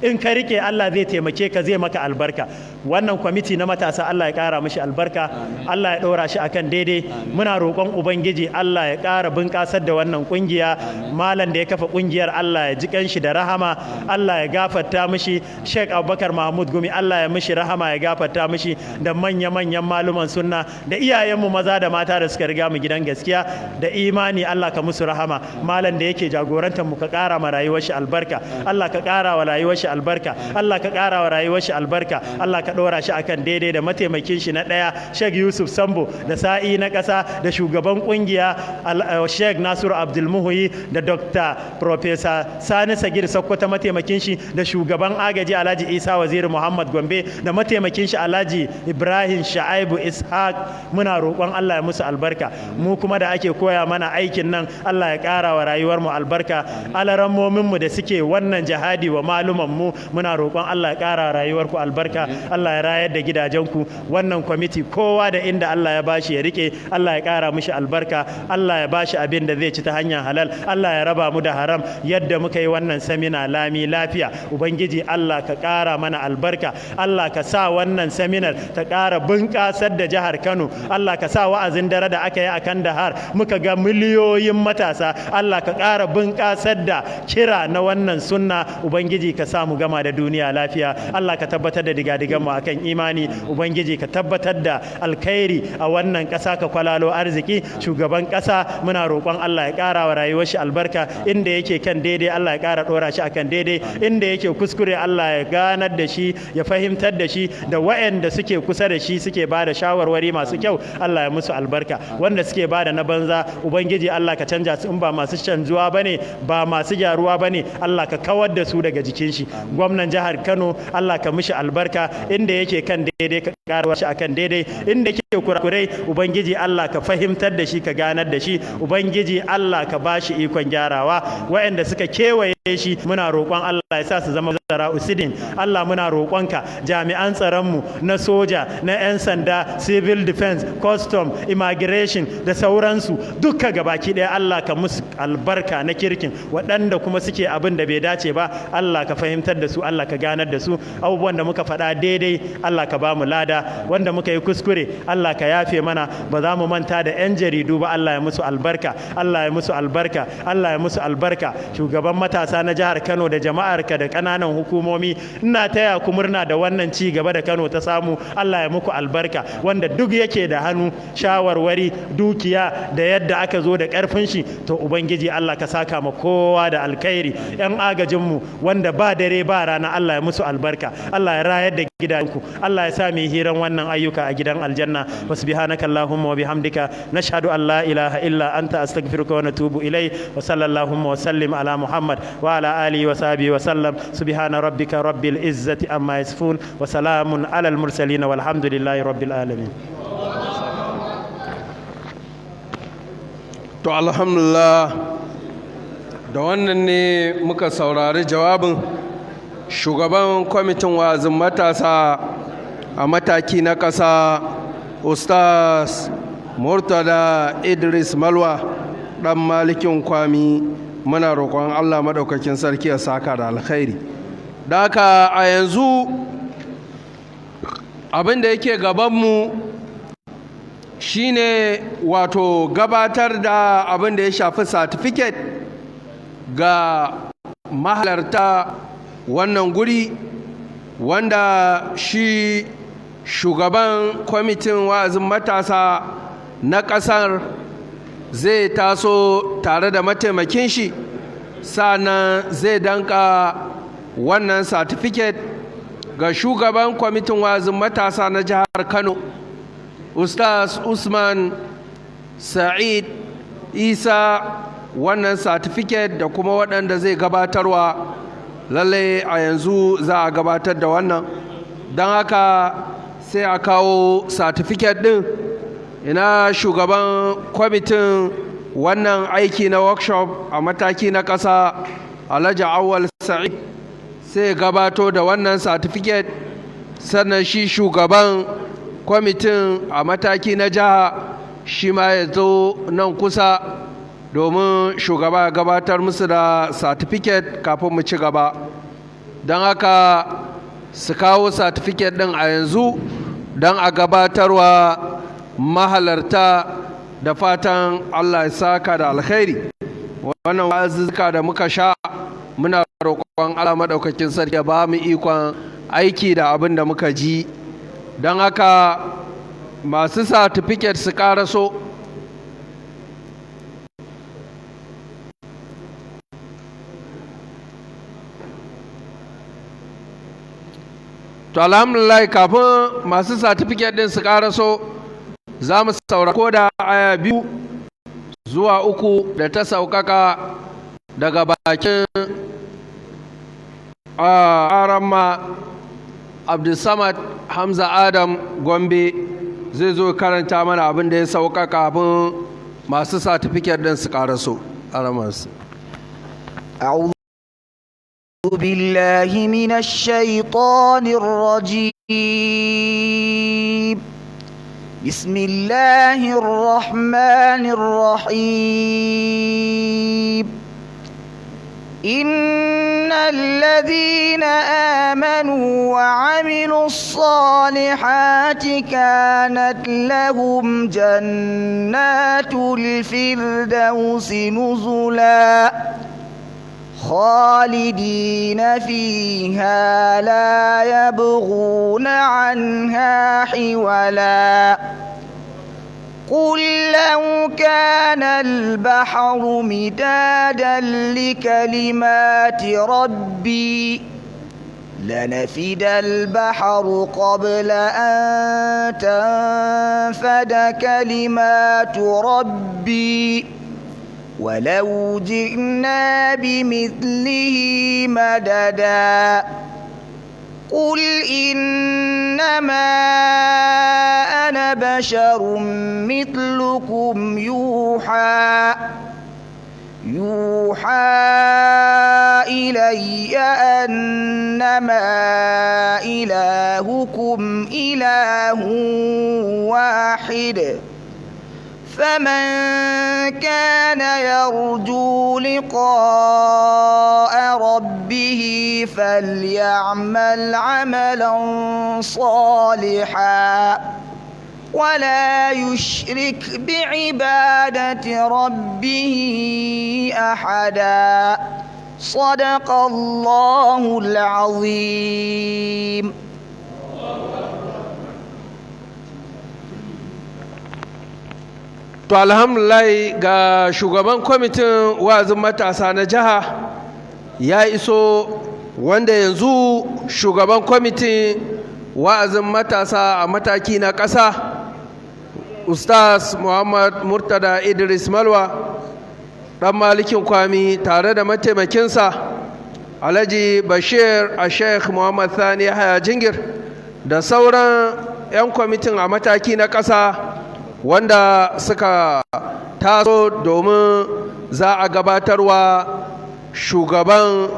In ka rike, Allah zai taimake ka, zai maka albarka. Wannan kwamiti na matasa, Allah ya ƙara mishi albarka, Allah ya ɗora shi akan daidai. Muna roƙon Ubangiji Allah ya ƙara bunƙasar da wannan ƙungiya. Malam da ya kafa ƙungiyar, Allah ya ji kanshi da rahama, Allah ya gafarta mishi. Sheikh Abubakar Mahmud Gumi, Allah ya mishi rahama ya gafarta mishi, da manya-manyan maluman sunna da iyayenmu maza da mata da suka riga mu gidan gaskiya da imani, Allah ka musu rahama. Malam da yake jagorantar mu, ka ƙara ma rayuwar shi albarka. Allah ka ƙara wa rayuwar shi albarka. Allah ka ƙara wa rayuwar shi albarka. Allah ka ɗora shi akan daidai, da mataimakin shi na ɗaya Sheikh Yusuf Sambo, da sa'i na ƙasa da shugaban ƙungiya Sheikh Nasiru Abdulmuhuyi, da Dr. Professor Sani Sagir Sokoto mataimakin shi, da shugaban agaji Alhaji Isa Waziri Muhammad Gombe, da mataimakin shi Alhaji Ibrahim Sha'aibu Ishaq. Muna roƙon Allah ya musu albarka. Mu kuma da ake koya mana aikin nan, Allah ya ƙara wa rayuwar mu albarka. Alarammomin mu da suke wannan jihadi wa maluman mu, muna roƙon Allah ya ƙara rayuwar ku albarka, Allah ya rayar da gidajenku. Wannan kwamiti, kowa da inda Allah ya bashi ya rike, Allah ya ƙara mishi albarka, Allah ya bashi abin da zai ci ta hanyar halal, Allah ya raba mu da haram. Yadda muka yi wannan seminar lami lafiya, Ubangiji Allah ka ƙara mana albarka. Allah ka sa wannan seminar ta ƙara bunƙasar da jihar Kano. Allah ka sa wa'azin dare da aka yi a Kandahar muka ga miliyoyin matasa, Allah ka ƙara bunƙasar da kira na wannan sunna. Ubangiji ka sa mu gama da duniya lafiya. Allah ka tabbatar da digadigan mu akan imani. Ubangiji ka tabbatar da alkhairi a wannan ƙasa, ka kwalalo arziki. Shugaban ƙasa, muna roƙon Allah ya ƙara wa rayuwar shi albarka. Inda yake kan daidai, Allah ya ƙara ɗora shi akan daidai. Inda yake kuskure, Allah ya ganar da shi, ya fahimtar da shi, da waɗanda suke kusa da shi suke ba da shawarwari masu kyau, Allah ya musu albarka. Wanda suke ba da na banza, Ubangiji Allah ka canja su. In ba masu canzuwa bane, ba masu gyaruwa bane, Allah ka kawar da su daga jikin shi. Gwamnan jihar Kano, Allah ka mishi albarka. Inda yake kan daidai, ka ƙara shi akan daidai. Inda yake kurakurai, Ubangiji Allah ka fahimtar da shi, ka ganar da shi. Ubangiji Allah ka bashi ikon gyarawa. Waɗanda suka kewaye shi, muna roƙon Allah ya sa su zama zara usidin. Allah muna roƙonka, jami'an tsaronmu na soja, na 'yan sanda, civil defense, custom, immigration da sauransu duka gabaki ɗaya, Allah ka musu albarka na kirkin. Waɗanda kuma suke abin da bai dace ba, Allah ka fahimtar da su, Allah ka ganar da su. Abubuwan da muka faɗa daidai, Allah ka ba mu lada. Wanda muka yi kuskure, Allah ka yafe mana. Ba za mu manta da 'yan jaridu ba, Allah ya musu albarka, Allah ya musu albarka, Allah ya musu albarka. Shugaban matasa na jihar Kano da jama'arka da ƙananan hukumomi, ina taya ku murna da wannan ci gaba da Kano ta samu. Allah ya muku albarka. Wanda duk yake da hannu, shawarwari, dukiya, da yadda aka zo da ƙarfin shi, to Ubangiji Allah ka saka ma kowa da alkhairi. 'Yan agajinmu wanda ba dare ba rana, Allah ya musu albarka, Allah ya rayar da gidanku. Allah ya sa mu yi hiran wannan ayyuka a gidan aljanna. Wa subhanaka allahumma wa bihamdika, nashhadu an la ilaha illa anta, astaghfiruka wa natubu ilai. Wa sallallahu wa sallim ala Muhammad wa ala alihi wa sahbihi wa sallam. Subhana rabbika rabbil izzati amma yasifun, wa salamun ala al mursalin, walhamdulillahi rabbil alamin. To, alhamdulillah, da wannan ne muka saurari jawabin shugaban kwamitin wa'azin matasa a mataki na ƙasa, Ustaz Murtada Idris Malwa, ɗan Malikin Kwami. Muna roƙon Allah maɗaukakin sarki ya saka da alkhairi. Da haka a yanzu abin da yake gabanmu shine wato gabatar da abin da ya shafi certificate ga mahalarta wannan guri, wanda shi shugaban kwamitin wa'azin matasa na ƙasar zai taso tare da mataimakin shi, sannan zai danka wannan certificate ga shugaban kwamitin wa'azin matasa na jihar Kano, Ustaz Usman Sa'id Isa, wannan certificate da kuma waɗanda zai gabatarwa. Lallai a yanzu za a gabatar da wannan, don haka sai a kawo certificate ɗin. Ina shugaban kwamitin wannan aiki na workshop a mataki na ƙasa, Alhaji Awal Sa'id, sai gabato da wannan certificate, sannan shi shugaban kwamitin a mataki na jiha shi ma ya zo nan kusa domin shugaba ya gabatar musu da certificate kafin mu ci gaba. Don haka su kawo certificate ɗin a yanzu don a gabatarwa mahalarta, da fatan Allah ya saka da alkhairi. Wannan wa'azuzzuka da muka sha, muna roƙon Allah maɗaukakin sarki ya ba mu ikon aiki da abin da muka ji. Don haka masu certificate su ƙaraso. To, alhamdulillah, kafin masu certificate din su ƙaraso, za mu saura ko da aya biyu zuwa uku da ta sauƙaƙa daga bakin Aramma Abdulsamad Hamza Adam Gombe. Zai zo karanta mana abin da ya sauka kafin masu certificate din su ƙaraso. Aramansu. أعوذ بالله من الشيطان الرجيم. بسم الله الرحمن الرحيم. إن الذين آمنوا وعملوا الصالحات كانت لهم جنات الفردوس نزلا، خالدين فيها، لا يبغون عنها حولا. قل لو كان البحر مدادا لكلمات ربي لنفد البحر قبل أن تنفد كلمات ربي ولو جئنا بمثله مددا. قل إنما أنا بشر مثلكم يوحى إلي أنما إلهكم إله واحد، فمن كان يرجو لقاء ربه فليعمل عملا صالحا ولا يشرك بعبادة ربه أحدا. صدق الله العظيم. To, alhamdulillah, ga shugaban kwamitin wa'azin matasa na jiha ya iso, wanda yanzu shugaban kwamitin wa'azin matasa a mataki na ƙasa, Ustaz Muhammad Murtada Idris Malwa, ɗan Malikin Kwami, tare da mataimakinsa Alhaji Bashir a Sheikh Muhammad Thani Haya Jingir da sauran 'yan kwamitin a mataki na ƙasa wanda suka taso domin za a gabatarwa shugaban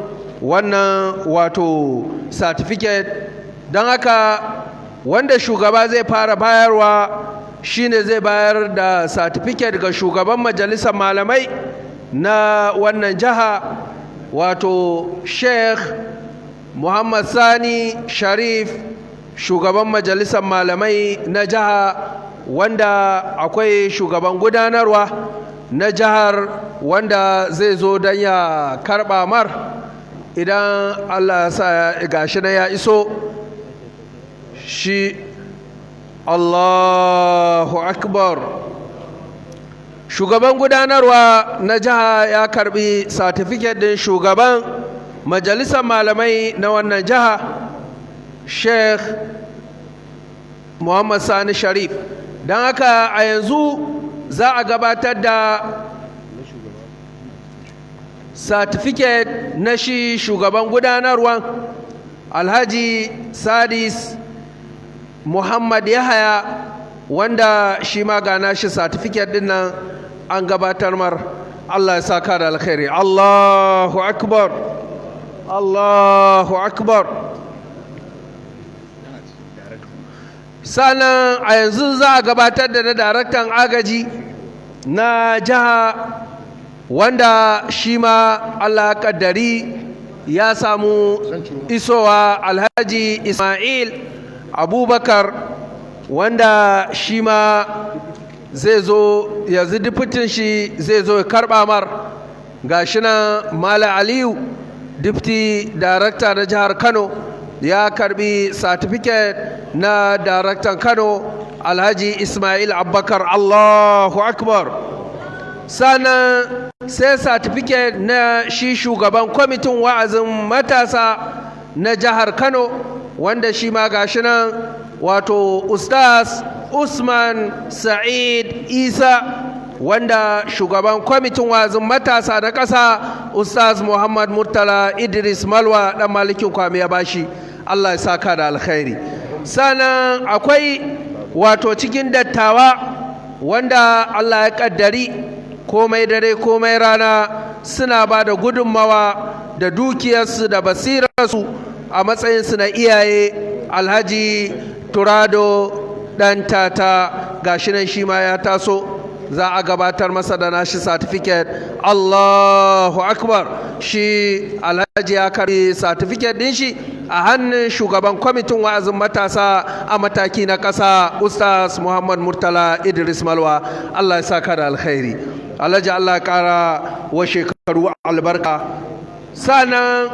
wannan wato certificate. Don haka wanda shugaba zai fara bayarwa shine zai bayar da certificate ga shugaban majalisar malamai na wannan jiha, wato Sheikh Muhammad Sani Sharif, shugaban majalisar malamai na jiha, wanda akwai shugaban gudanarwa na jihar wanda zai zo don ya karba mar idan Allah ya sa gashi na ya iso shi. Allahu akbar! Shugaban gudanarwa na jiha ya karbi satifiket din shugaban majalisar malamai na wannan jiha, Sheikh Muhammad Sani Sharif. Don haka a yanzu za a gabatar da satifiket na shi shugaban gudanarwan, Alhaji Sadis Muhammad Yahaya, wanda shi ma gana shi satifiket din nan an gabatar mar. Allah ya saka da alkhairi. Allahu akbar! Allahu akbar! Sannan a yanzu za a gabatar da na daraktan agaji na jiha, wanda shi ma Allah kaddari ya samu isowa, Alhaji Ismail Abubakar, wanda shi ma zai zo yanzu, difitin shi zai zo ya karba mar. Ga shi nan Mala Aliyu, difti darakta na jihar Kano, ya karbi satifiket na daraktan Kano, Alhaji Ismail Abubakar. Allahu akbar! Sannan sai satifiket na shi shugaban kwamitin wa'azin matasa na jihar Kano, wanda shi ma gashi nan, wato Ustaz Usman Sa'id Isa, wanda shugaban kwamitin wa'azin matasa na ƙasa, Ustaz Muhammad Murtala Idris Malwa, ɗan Malikin Kwame, ya bashi. Allah ya saka da alkhairi. Sannan akwai wato cikin dattawa wanda Allah ya kaddari komai dare komai rana suna ba da gudunmawa da dukiyarsu da basirarsu a matsayinsu na iyaye, Alhaji Turado Ɗan Tata. Gashi nan shi ma ya taso, za a gabatar masa da nashi certificate. Allahu akbar! Shi alhaji ya karbi certificate din shi a hannun shugaban kwamitin wa'azin matasa a mataki na ƙasa, Ustaz Muhammad Murtala Idris Malwa. Allah ya saka da alkhairi, alhaji. Allah ya ƙara wa shekaru albarka. Sannan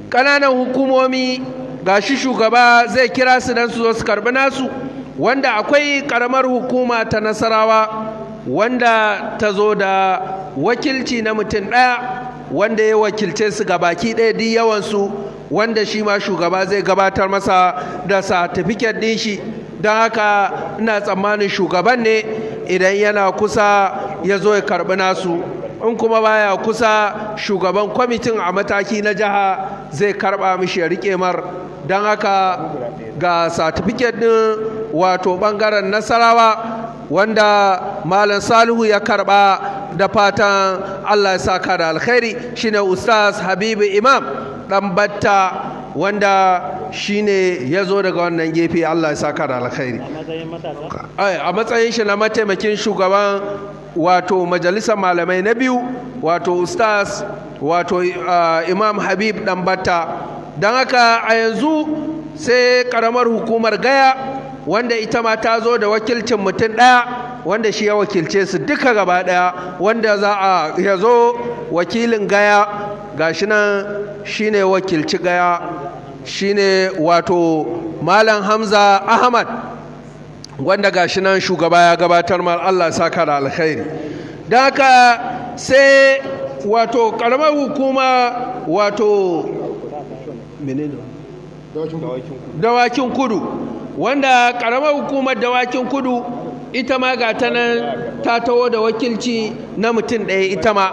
ƙananan hukumomi, gashi shugaba zai kira su don su zo su karbi nasu, wanda akwai ƙaramar hukuma ta Nasarawa wanda ta zo da wakilci na mutum ɗaya wanda ya wakilce su ga baki ɗaya duk yawansu, wanda shi ma shugaba zai gabatar masa da satifiket ɗin shi. Don haka ina tsammanin shugaban ne, idan yana kusa ya zo ya karɓi nasu, in kuma baya kusa shugaban kwamitin a mataki na jiha zai karɓa mishi ya riƙe mar. Don haka ga satifiket ɗin wato ɓangaren Nasarawa wanda Malam Salihu ya karɓa, da fatan Allah ya saka da alkhairi. Shine Ustaz Habibu Imam Ɗan Batta, wanda shine ya zo daga wannan gefe. Allah ya saka da alkhairi. A matsayin shi na mataimakin shugaban wato majalisar malamai na biyu, wato Ustaz wato Imam Habib Ɗan Batta. Don haka a yanzu sai karamar hukumar Gaya, wanda ita ma ta zo da wakilcin mutum ɗaya wanda shi ya wakilce su duka gaba ɗaya, wanda za a ya zo wakilin Gaya. Gashi nan shine wakilci Gaya, shine wato Malam Hamza Ahmad, wanda gashi nan shugaba ya gabatar mar. Allah saka da alkhairi. Don haka sai wato karamar hukuma wato menene Dawakin Kudu, wanda ƙaramar hukumar Dawakin Kudu ita ma ga ta nan ta taho da wakilci na mutum ɗaya ita ma.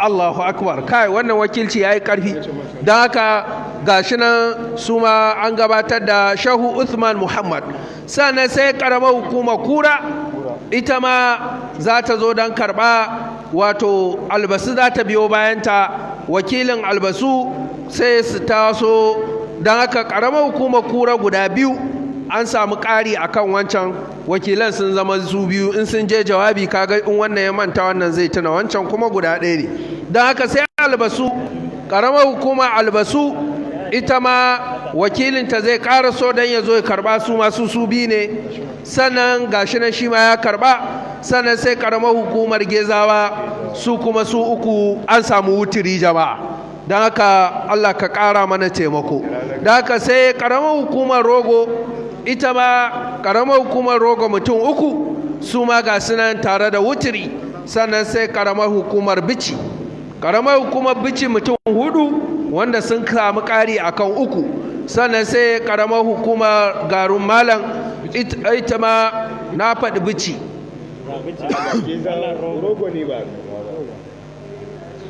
Allahu akbar! Kai, wannan wakilci ya yi ƙarfi. Don haka ga shi nan su ma an gabatar da Shahu Uthman Muhammad. Sannan sai ƙaramar hukumar Kura, ita ma za ta zo don karɓa, wato Albasu za ta biyo bayanta, wakilin Albasu sai su taso. Don haka ƙaramar hukumar Kura guda biyu, an samu ƙari a kan wancan, wakilan sun zama su biyu. In sun je jawabi, kaga in wannan ya manta, wannan zai tuna, wancan kuma guda ɗaya ne. Don haka sai Albasu, ƙaramar hukumar Albasu, ita ma wakilinta zai ƙara so don ya zo ya karɓa, su masu su biyu ne. Sannan gashi nan shi ma ya karɓa. Sannan sai ƙaramar hukumar Gezawa, su kuma su uku, an samu wutiri jama'a. Don haka Allah ka ƙara mana taimako. Don haka sai ƙaramar hukumar Rogo, ita ma ƙaramar hukumar Rogo mutum uku, su ma ga sunan tare da wutiri. Sannan sai ƙaramar hukumar Bici, ƙaramar hukumar Bici mutum hudu, wanda sun samu ƙari akan uku. Sannan sai ƙaramar hukumar Garun Malam, ita ma na faɗi Bici. Rogo ne ba?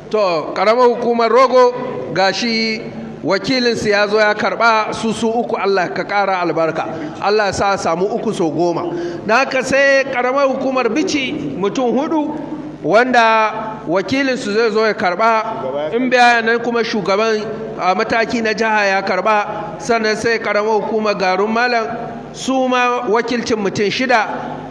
To, ƙaramar hukumar Rogo, gashi wakilinsu ya zo ya karba, su su uku. Allah ka ƙara albarka, Allah sa samu uku so 10. Na haka sai ƙaramar hukumar Bici mutum hudu, wanda wakilinsu zai zo ya karba, in bayanan kuma shugaban a mataki na jiha ya karba. Sannan sai ƙaramar hukumar Garun Malam, su ma wakilcin mutum shida,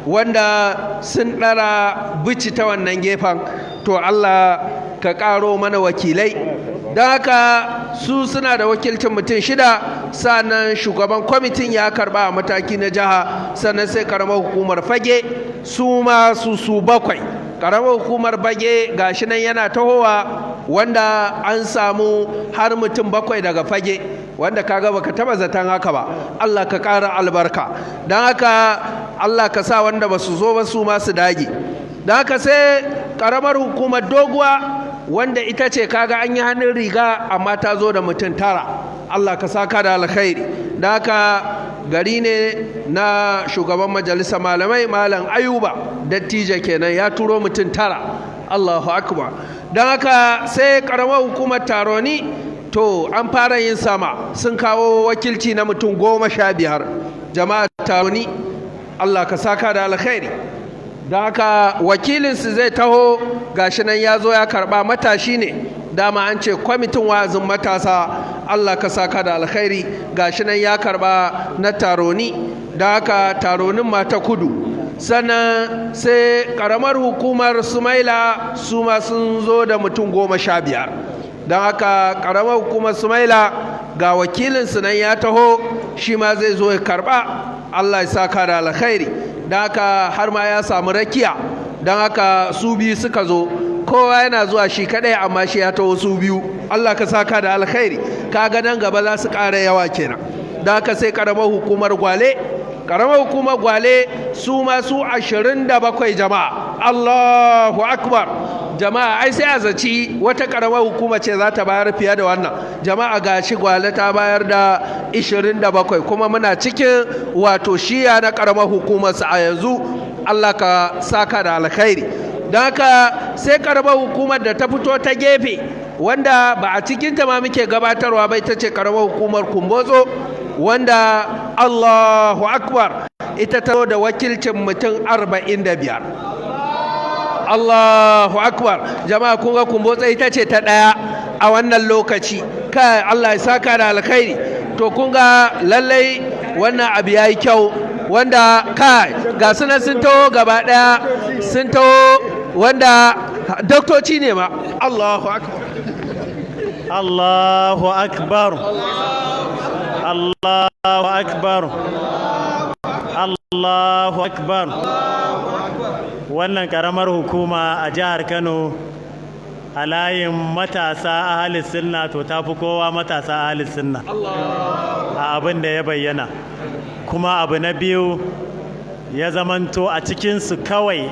wanda sun ɗara Bici ta wannan gefen. To, Allah ka ƙaro mana wakilai. Don haka su suna da wakilcin mutum shida, sannan shugaban kwamitin ya karba a mataki na jiha. Sannan sai karamar hukumar Fage, su ma su su bakwai. Karamar hukumar Fage gashi nan yana tahowa, wanda an samu har mutum bakwai daga Fage, wanda kaga baka taba zaton haka ba. Allah ka ƙara albarka. Don haka Allah ka sa wanda ba su zo ba su ma su dage. Don haka sai karamar hukumar Doguwa, wanda ita ce kaga an yi hannun riga, amma ta zo da mutum tara. Allah ka saka da alkhairi. Da haka gari ne na shugaban majalisar malamai, Malam Ayuba Dattijo kenan, ya turo mutum tara. Allahu akbar! Don haka sai karamar hukumar Taroni. To, an fara yin sama, sun kawo wakilci na mutum 15. Jama'a Taroni, Allah ka saka da alkhairi. Da haka wakilinsu zai taho, gashi nan ya zo ya karba, matashi ne, dama an ce kwamitin wa'azin matasa. Allah ka saka da alkhairi. Gashi nan ya karba na Taroni, da haka Taronin mata kudu. Sannan sai karamar hukumar Sumaila, su ma sun zo da mutum 15. Don haka karamar hukumar Sumaila, ga wakilinsu nan ya taho, shi ma zai zo ya karba. Allah ya saka da alkhairi. Don haka har ma ya samu rakiya, don haka su biyu suka zo. Kowa yana zuwa shi kadai, amma shi ya taho su biyu. Allah ka saka da alkhairi. Kaga nan gaba za su ƙara yawa kenan. Don haka sai karamar hukumar Gwale, karamar hukumar Gwale su ma su 27. Jama'a, Allahu akbar! Jama'a, ai sai a zaci wata karamar hukuma ce za ta bayar fiye da wannan. Jama'a, gashi Gwale ta bayar da 27, kuma muna cikin wato shiya na karamar hukumarsa a yanzu. Allah ka saka da alkhairi. Don haka sai karamar hukumar da ta fito ta gefe, wanda ba a cikinta ma muke gabatarwa ba, ita ce karamar hukumar Kumbotso, wanda Allahu akbar, ita ta da wakilcin mutum 45. Allahu akbar! Jama'a, kun ga Kumbotso ita ce ta ɗaya a wannan lokaci. Kai, Allah ya saka da alkhairi. To, kun ga lallai wannan abu yayi kyau, wanda kai, ga sunan sun taho gaba ɗaya, sun taho, wanda doktoci ne ma. Allahu akbar! Allahu akbar! Allahu akbar! Allahu akbar! Wannan karamar hukuma a jihar Kano a layin matasa ahalis sunna, to ta fi kowa matasa ahalis sunna a abin da ya bayyana. Kuma abu na biyu, ya zamanto a cikinsu kawai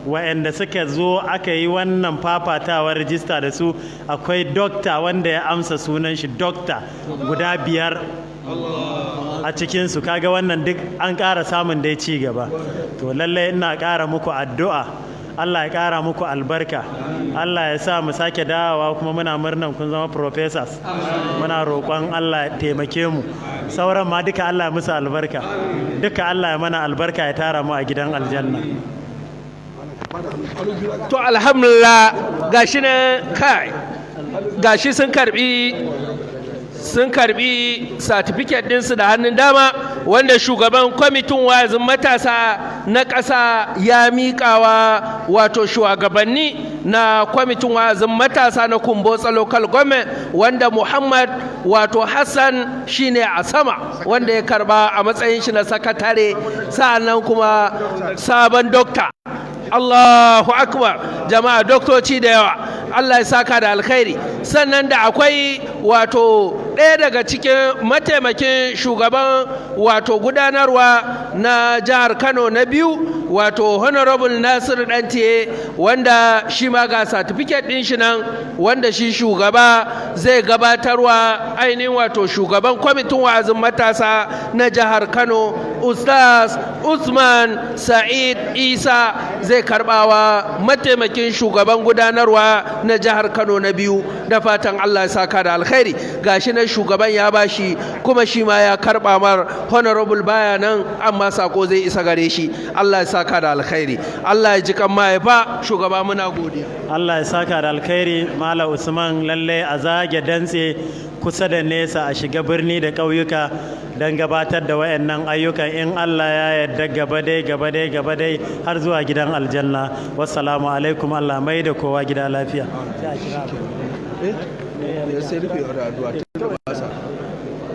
wa'anda suka zo aka yi wannan fafatawar rijista da su, akwai dokta wanda ya amsa sunan shi dokta guda biyar. A cikinsu kaga wannan duk an ƙara samun dai ci gaba. To lallai ina ƙara muku addu'a, Allah ya ƙara muku albarka, Allah ya sa mu sake dawowa kuma muna murnan kun zama professors. Muna roƙon Allah ya taimake mu, sauran ma duka Allah ya musu albarka, duka Allah ya mana albarka ya tara mu a gidan aljanna. To alhamdulillah, gashi nan kai, gashi sun karbi certificate ɗinsu da hannun dama, wanda shugaban kwamitin wa'azin matasa na ƙasa ya miƙawa, wato shugabanni na kwamitin wa'azin matasa na Kumbotso Local Government, wanda Muhammad wato Hassan shine a sama wanda ya karba a matsayin shi na sakatare, sa'annan kuma sabon dokta. Allahu akbar! Jama'a, doktoci da yawa, Allah ya saka da alkhairi. Sannan da akwai wato ɗaya daga cikin mataimakin shugaban wato gudanarwa na jihar Kano na biyu, wato Honorable Nasir Dantiye, wanda shi ma ga certificate ɗin shi nan, wanda shi shugaba zai gabatarwa ainihin wato shugaban kwamitin wa'azin matasa na jihar Kano, Ustaz Usman Sa'id Isa, zai karbawa mataimakin shugaban gudanarwa na jihar Kano na biyu, da fatan Allah ya saka da alkhairi. Gashi nan shugaban ya bashi, kuma shi ma ya karba mar. Honorable baya nan, amma sako zai isa gare shi. Allah ya saka da alkhairi, Allah ya ji kan mahaifa. Shugaba, muna godiya. Allah ya saka da alkhairi, Malam Usman. Lalle a zage dantse, kusa da nesa, a shiga birni da ƙauyuka don gabatar da wayannan ayyukan. In Allah ya yarda, gaba dai, gaba dai, gaba dai, har zuwa gidan aljanna. Wassalamu alaikum. Allah mai da kowa gida lafiya.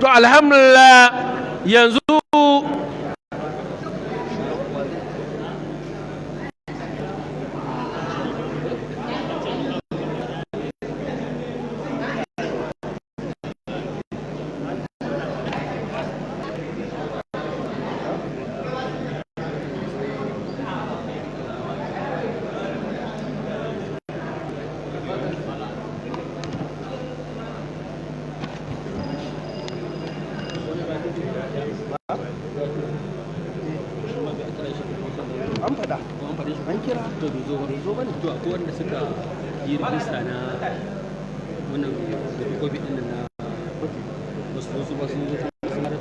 To alhamdulillah, yanzu An faɗa, an kira, to bai zo ba, bai zo bane. To akwai wanda suka yi rijista na wannan photocopy din nan na wasu, wasu ba sun zo sun har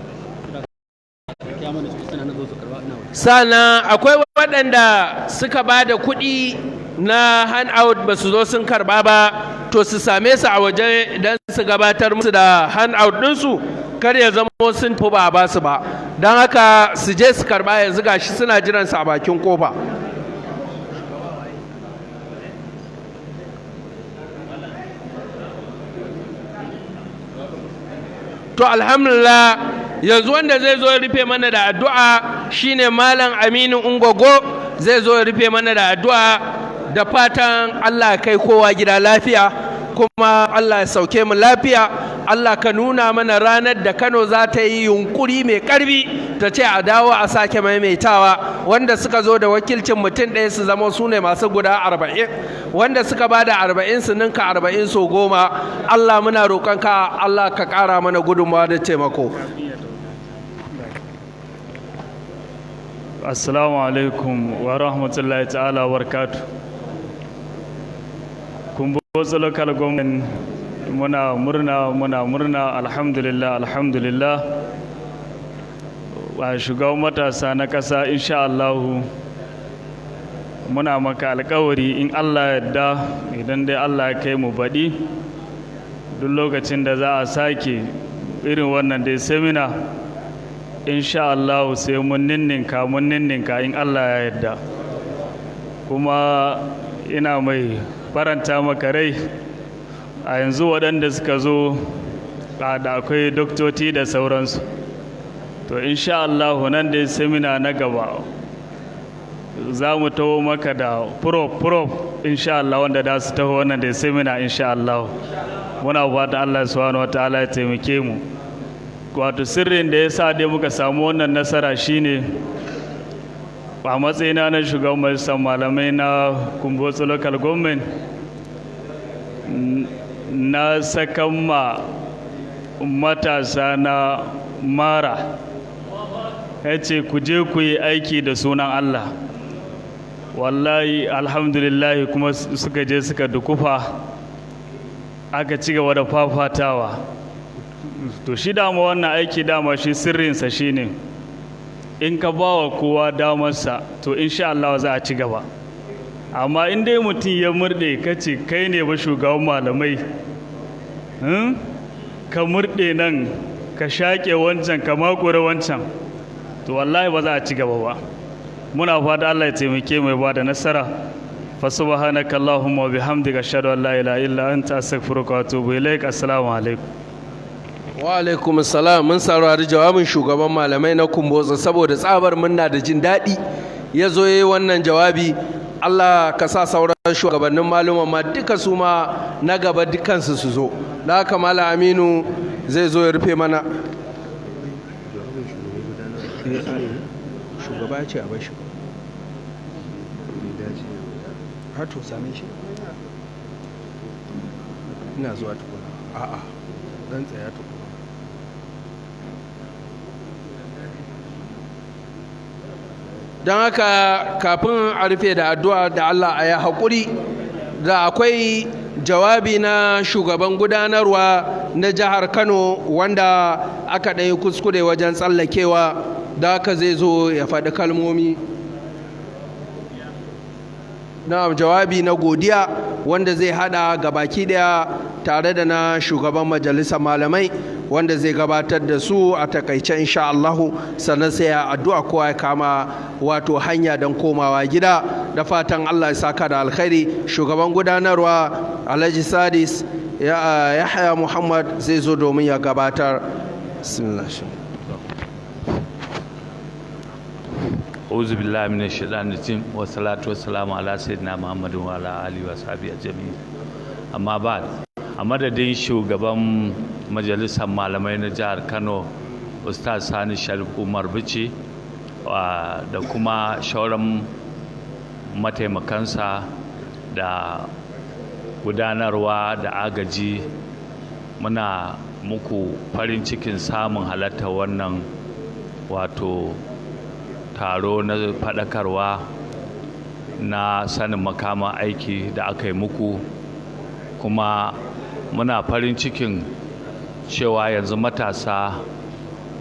suna kya mana su, suna na zo su karba ina waje. Sannan akwai waɗanda suka ba da kuɗi na handout ba su zo sun karba ba, to su same su a waje idan su gabatar musu da handout ɗinsu, kar ya zama sun fi ba a ba su ba. Don haka su je su karba yanzu, gashi suna jiransu a bakin kofa. To alhamdulillah, yanzu wanda zai zo ya rufe mana da addu'a shine Malam Aminu Ungogo, zai zo ya rufe mana da addu'a, da fatan Allah ya kai kowa gida lafiya, kuma Allah ya sauke mu lafiya. Allah ka nuna mana ranar da Kano za ta yi yunkuri mai karfi ta ce a dawo a sake maimaitawa. Wanda suka zo da wakilcin mutum ɗaya su zama su ne masu guda 40, wanda suka ba da 40 su ninka 40 so 10. Allah muna roƙonka, Allah ka ƙara mana gudunmawa da taimako. Assalamu alaikum wa rahmatullahi ta'ala wa barakatu. Kumbotso Local Government, muna murna, muna murna, alhamdulillah, alhamdulillah. Wa shugaban matasa na ƙasa, insha Allahu muna maka alkawari, in Allah yarda, idan dai Allah ya kai mu baɗi, duk lokacin da za a sake irin wannan dai seminar, insha Allah sai mun ninninka, mun ninninka, in Allah ya yarda. Kuma ina mai faranta maka rai, a yanzu waɗanda suka zo da akwai doktoci da sauransu. To insha Allah nan dai seminar na gaba za mu taho maka da prof prof, insha Allah, wanda da su taho wannan da seminar, insha Allah. Muna fata Allah subhanahu wataala ya taimake mu. Wato sirrin da ya sa dai muka samu wannan nasara shine, a matsayina na shugaban majalisar malamai na Kumbotso Local Government, na sakan ma matasa na mara, ya ce ku je ku yi aiki da sunan Allah. Wallahi alhamdulillahi, kuma suka je suka dukufa, aka ci gaba da fafatawa. To shi dama wannan aiki, dama shi sirrinsa shine in ka ba wa kowa damarsa, to insha Allah za a ci gaba. Amma in dai mutum ya murɗe, ka ce kai ne ba shugaban malamai, ka murɗe nan, ka shaƙe wancan, ka makure wancan, to wallahi ba za a ci gaba ba. Muna fata Allah ya taimake mai ba da nasara. Fa subhanaka allahumma wa bihamdika, ashhadu an la ilaha illa anta, astaghfiruka wa atubu ilaik. Assalamu alaikum. Wa alaikum salam. Mun saurari jawabin shugaban malamai na Kumbotso. Saboda tsabar murna da jin daɗi ya zo yi wannan jawabi. Allah ka sa sauran shugabannin maluman ma duka su ma na gaba dukansu su zo. Da haka Malam Aminu zai zo ya rufe mana. Shugaba ya ce a bashi har to same shi. Ina zuwa tukuna. A'a, dan tsaya tukuna. Don haka kafin a rufe da addu'a, da Allah a yi haƙuri, da akwai jawabi na shugaban gudanarwa na jihar Kano wanda aka ɗaya kuskure wajen tsallakewa. Da haka zai zo ya faɗi kalmomi na jawabi na godiya wanda zai hada gabaki daya tare da na shugaban majalisar malamai wanda zai gabatar da su a takaice insha Allahu. Sannan sai ya addu'a, kowa ya kama wato hanya don komawa gida. Da fatan Allah ya saka da alkhairi. Shugaban gudanarwa Alhaji Sadis Yahaya Muhammad zai zo domin ya gabatar. Bismillah. أعوذ بالله من الشيطان الرجيم، والصلاة والسلام على سيدنا محمد وعلى آله وصحبه أجمعين، أما بعد، a madadin shugaban majalisar malamai na jihar Kano, Ustaz Sani Sharif Umar Bichi, da kuma shauran mataimakansa da gudanarwa da agaji, muna muku farin cikin samun halartar wannan wato taro na faɗakarwa na sanin makama aiki da aka yi muku. Kuma muna farin cikin cewa yanzu matasa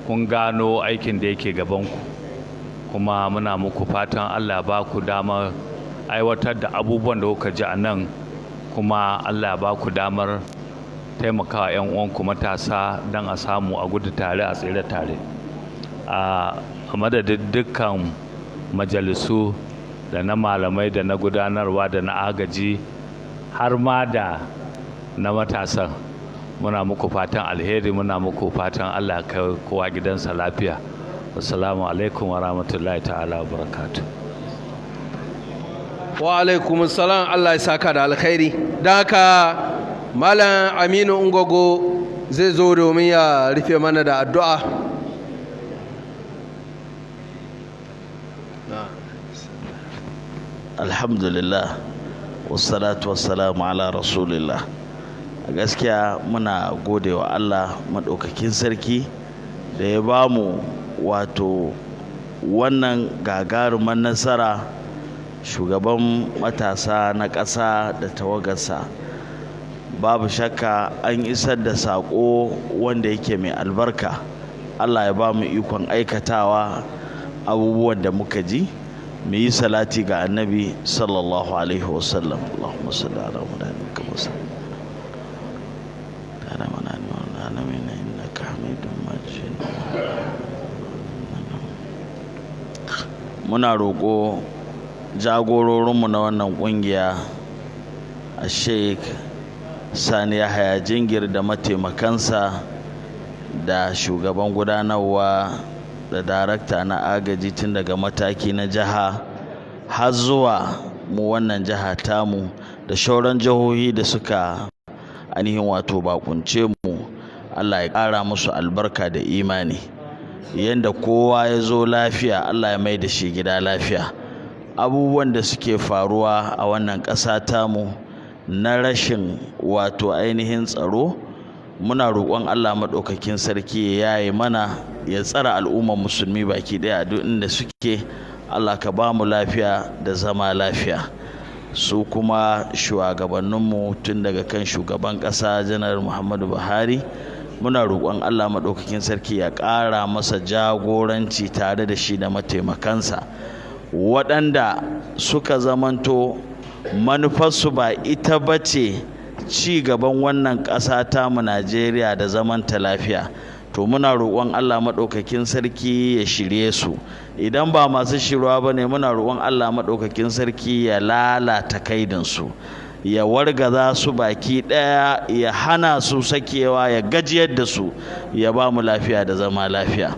kun gano aikin da yake gabanku, kuma muna muku fatan Allah ba ku damar aiwatar da abubuwan da kuka ji a nan, kuma Allah ba ku damar taimakawa 'yan uwanku matasa don a samu a gudu tare a tsere tare. A madadin dukkan majalisu, da na malamai da na gudanarwa da na agaji, har ma da na matasan, muna muku fatan alheri, muna muku fatan Allah kai kowa gidansa lafiya. Assalamu alaikum wa rahmatullahi ta'ala wa barakatuh. Wa alaikum salam. Allah ya saka da alkhairi. Don haka Malam Aminu Ungogo zai zo domin ya rufe mana da addu'a. Alhamdulillah, wassalatu wassalamu ala rasulillah. A gaskiya muna gode wa Allah maɗaukakin sarki da ya ba mu wato wannan gagarumar nasara. Shugaban matasa na ƙasa da tawagarsa, babu shakka an isar da saƙo wanda yake mai albarka. Allah ya ba mu ikon aikatawa abubuwan da muka ji. Mu yi salati ga Annabi sallallahu alaihi wasallam. Allahumma salli ala Muhammad kama ala alamin innaka Hamidum Majid. Muna roƙo jagororinmu na wannan ƙungiya, a Sheikh Sani Yahaya Jingir da mataimakansa da shugaban gudanarwa da darakta na agaji, tun daga mataki na jiha har zuwa mu wannan jiha tamu da shauran jihohi da suka ainihin wato bakunce mu, Allah ya ƙara musu albarka da imani. Yadda kowa ya zo lafiya, Allah ya mai da shi gida lafiya. Abubuwan da suke faruwa a wannan ƙasa tamu na rashin wato ainihin tsaro Muna roƙon Allah maɗaukakin sarki ya yaye mana, ya tsara al'ummar musulmi baki ɗaya a duk inda suke. Allah ka ba mu lafiya da zama lafiya. Su kuma shugabanninmu, tun daga kan shugaban ƙasa Janar Muhammadu Buhari, muna roƙon Allah maɗaukakin sarki ya ƙara masa jagoranci tare da shi da mataimakansa, waɗanda suka zamanto manufarsu ba ita ba ce ci gaban wannan ƙasa tamu Najeriya da zamanta lafiya. To muna roƙon Allah maɗaukakin sarki ya shirye su. Idan ba masu shirwa ba ne, muna roƙon Allah maɗaukakin sarki ya lalata kaidinsu, ya wargaza su baki ɗaya, ya hana su sakewa, ya gajiyar da su, ya ba mu lafiya da zama lafiya.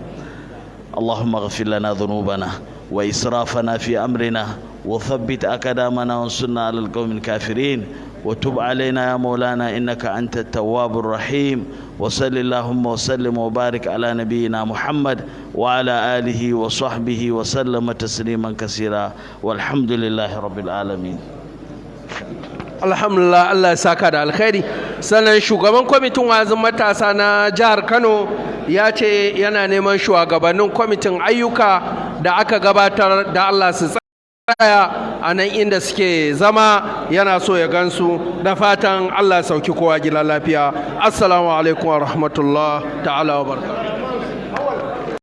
اللهم اغفر لنا ذنوبنا وإسرافنا في أمرنا وثبت أقدامنا وانصرنا على القوم الكافرين وتب علينا يا مولانا إنك أنت التواب الرحيم. وصل اللهم وسلم وبارك على نبينا محمد وعلى آله وصحبه وسلم تسليما كثيرا، والحمد لله رب العالمين. Alhamdulillah, Allah ya saka da alkhairi. Sannan shugaban kwamitin wa'azin matasa na jihar Kano ya ce yana neman shugabannin kwamitin ayyuka da aka gabatar da Allah su tsaya a nan inda suke zama, yana so ya gansu. Da fatan Allah sauki kowa gida lafiya. Assalamu alaikum wa rahmatullah ta'ala wa barakatuh.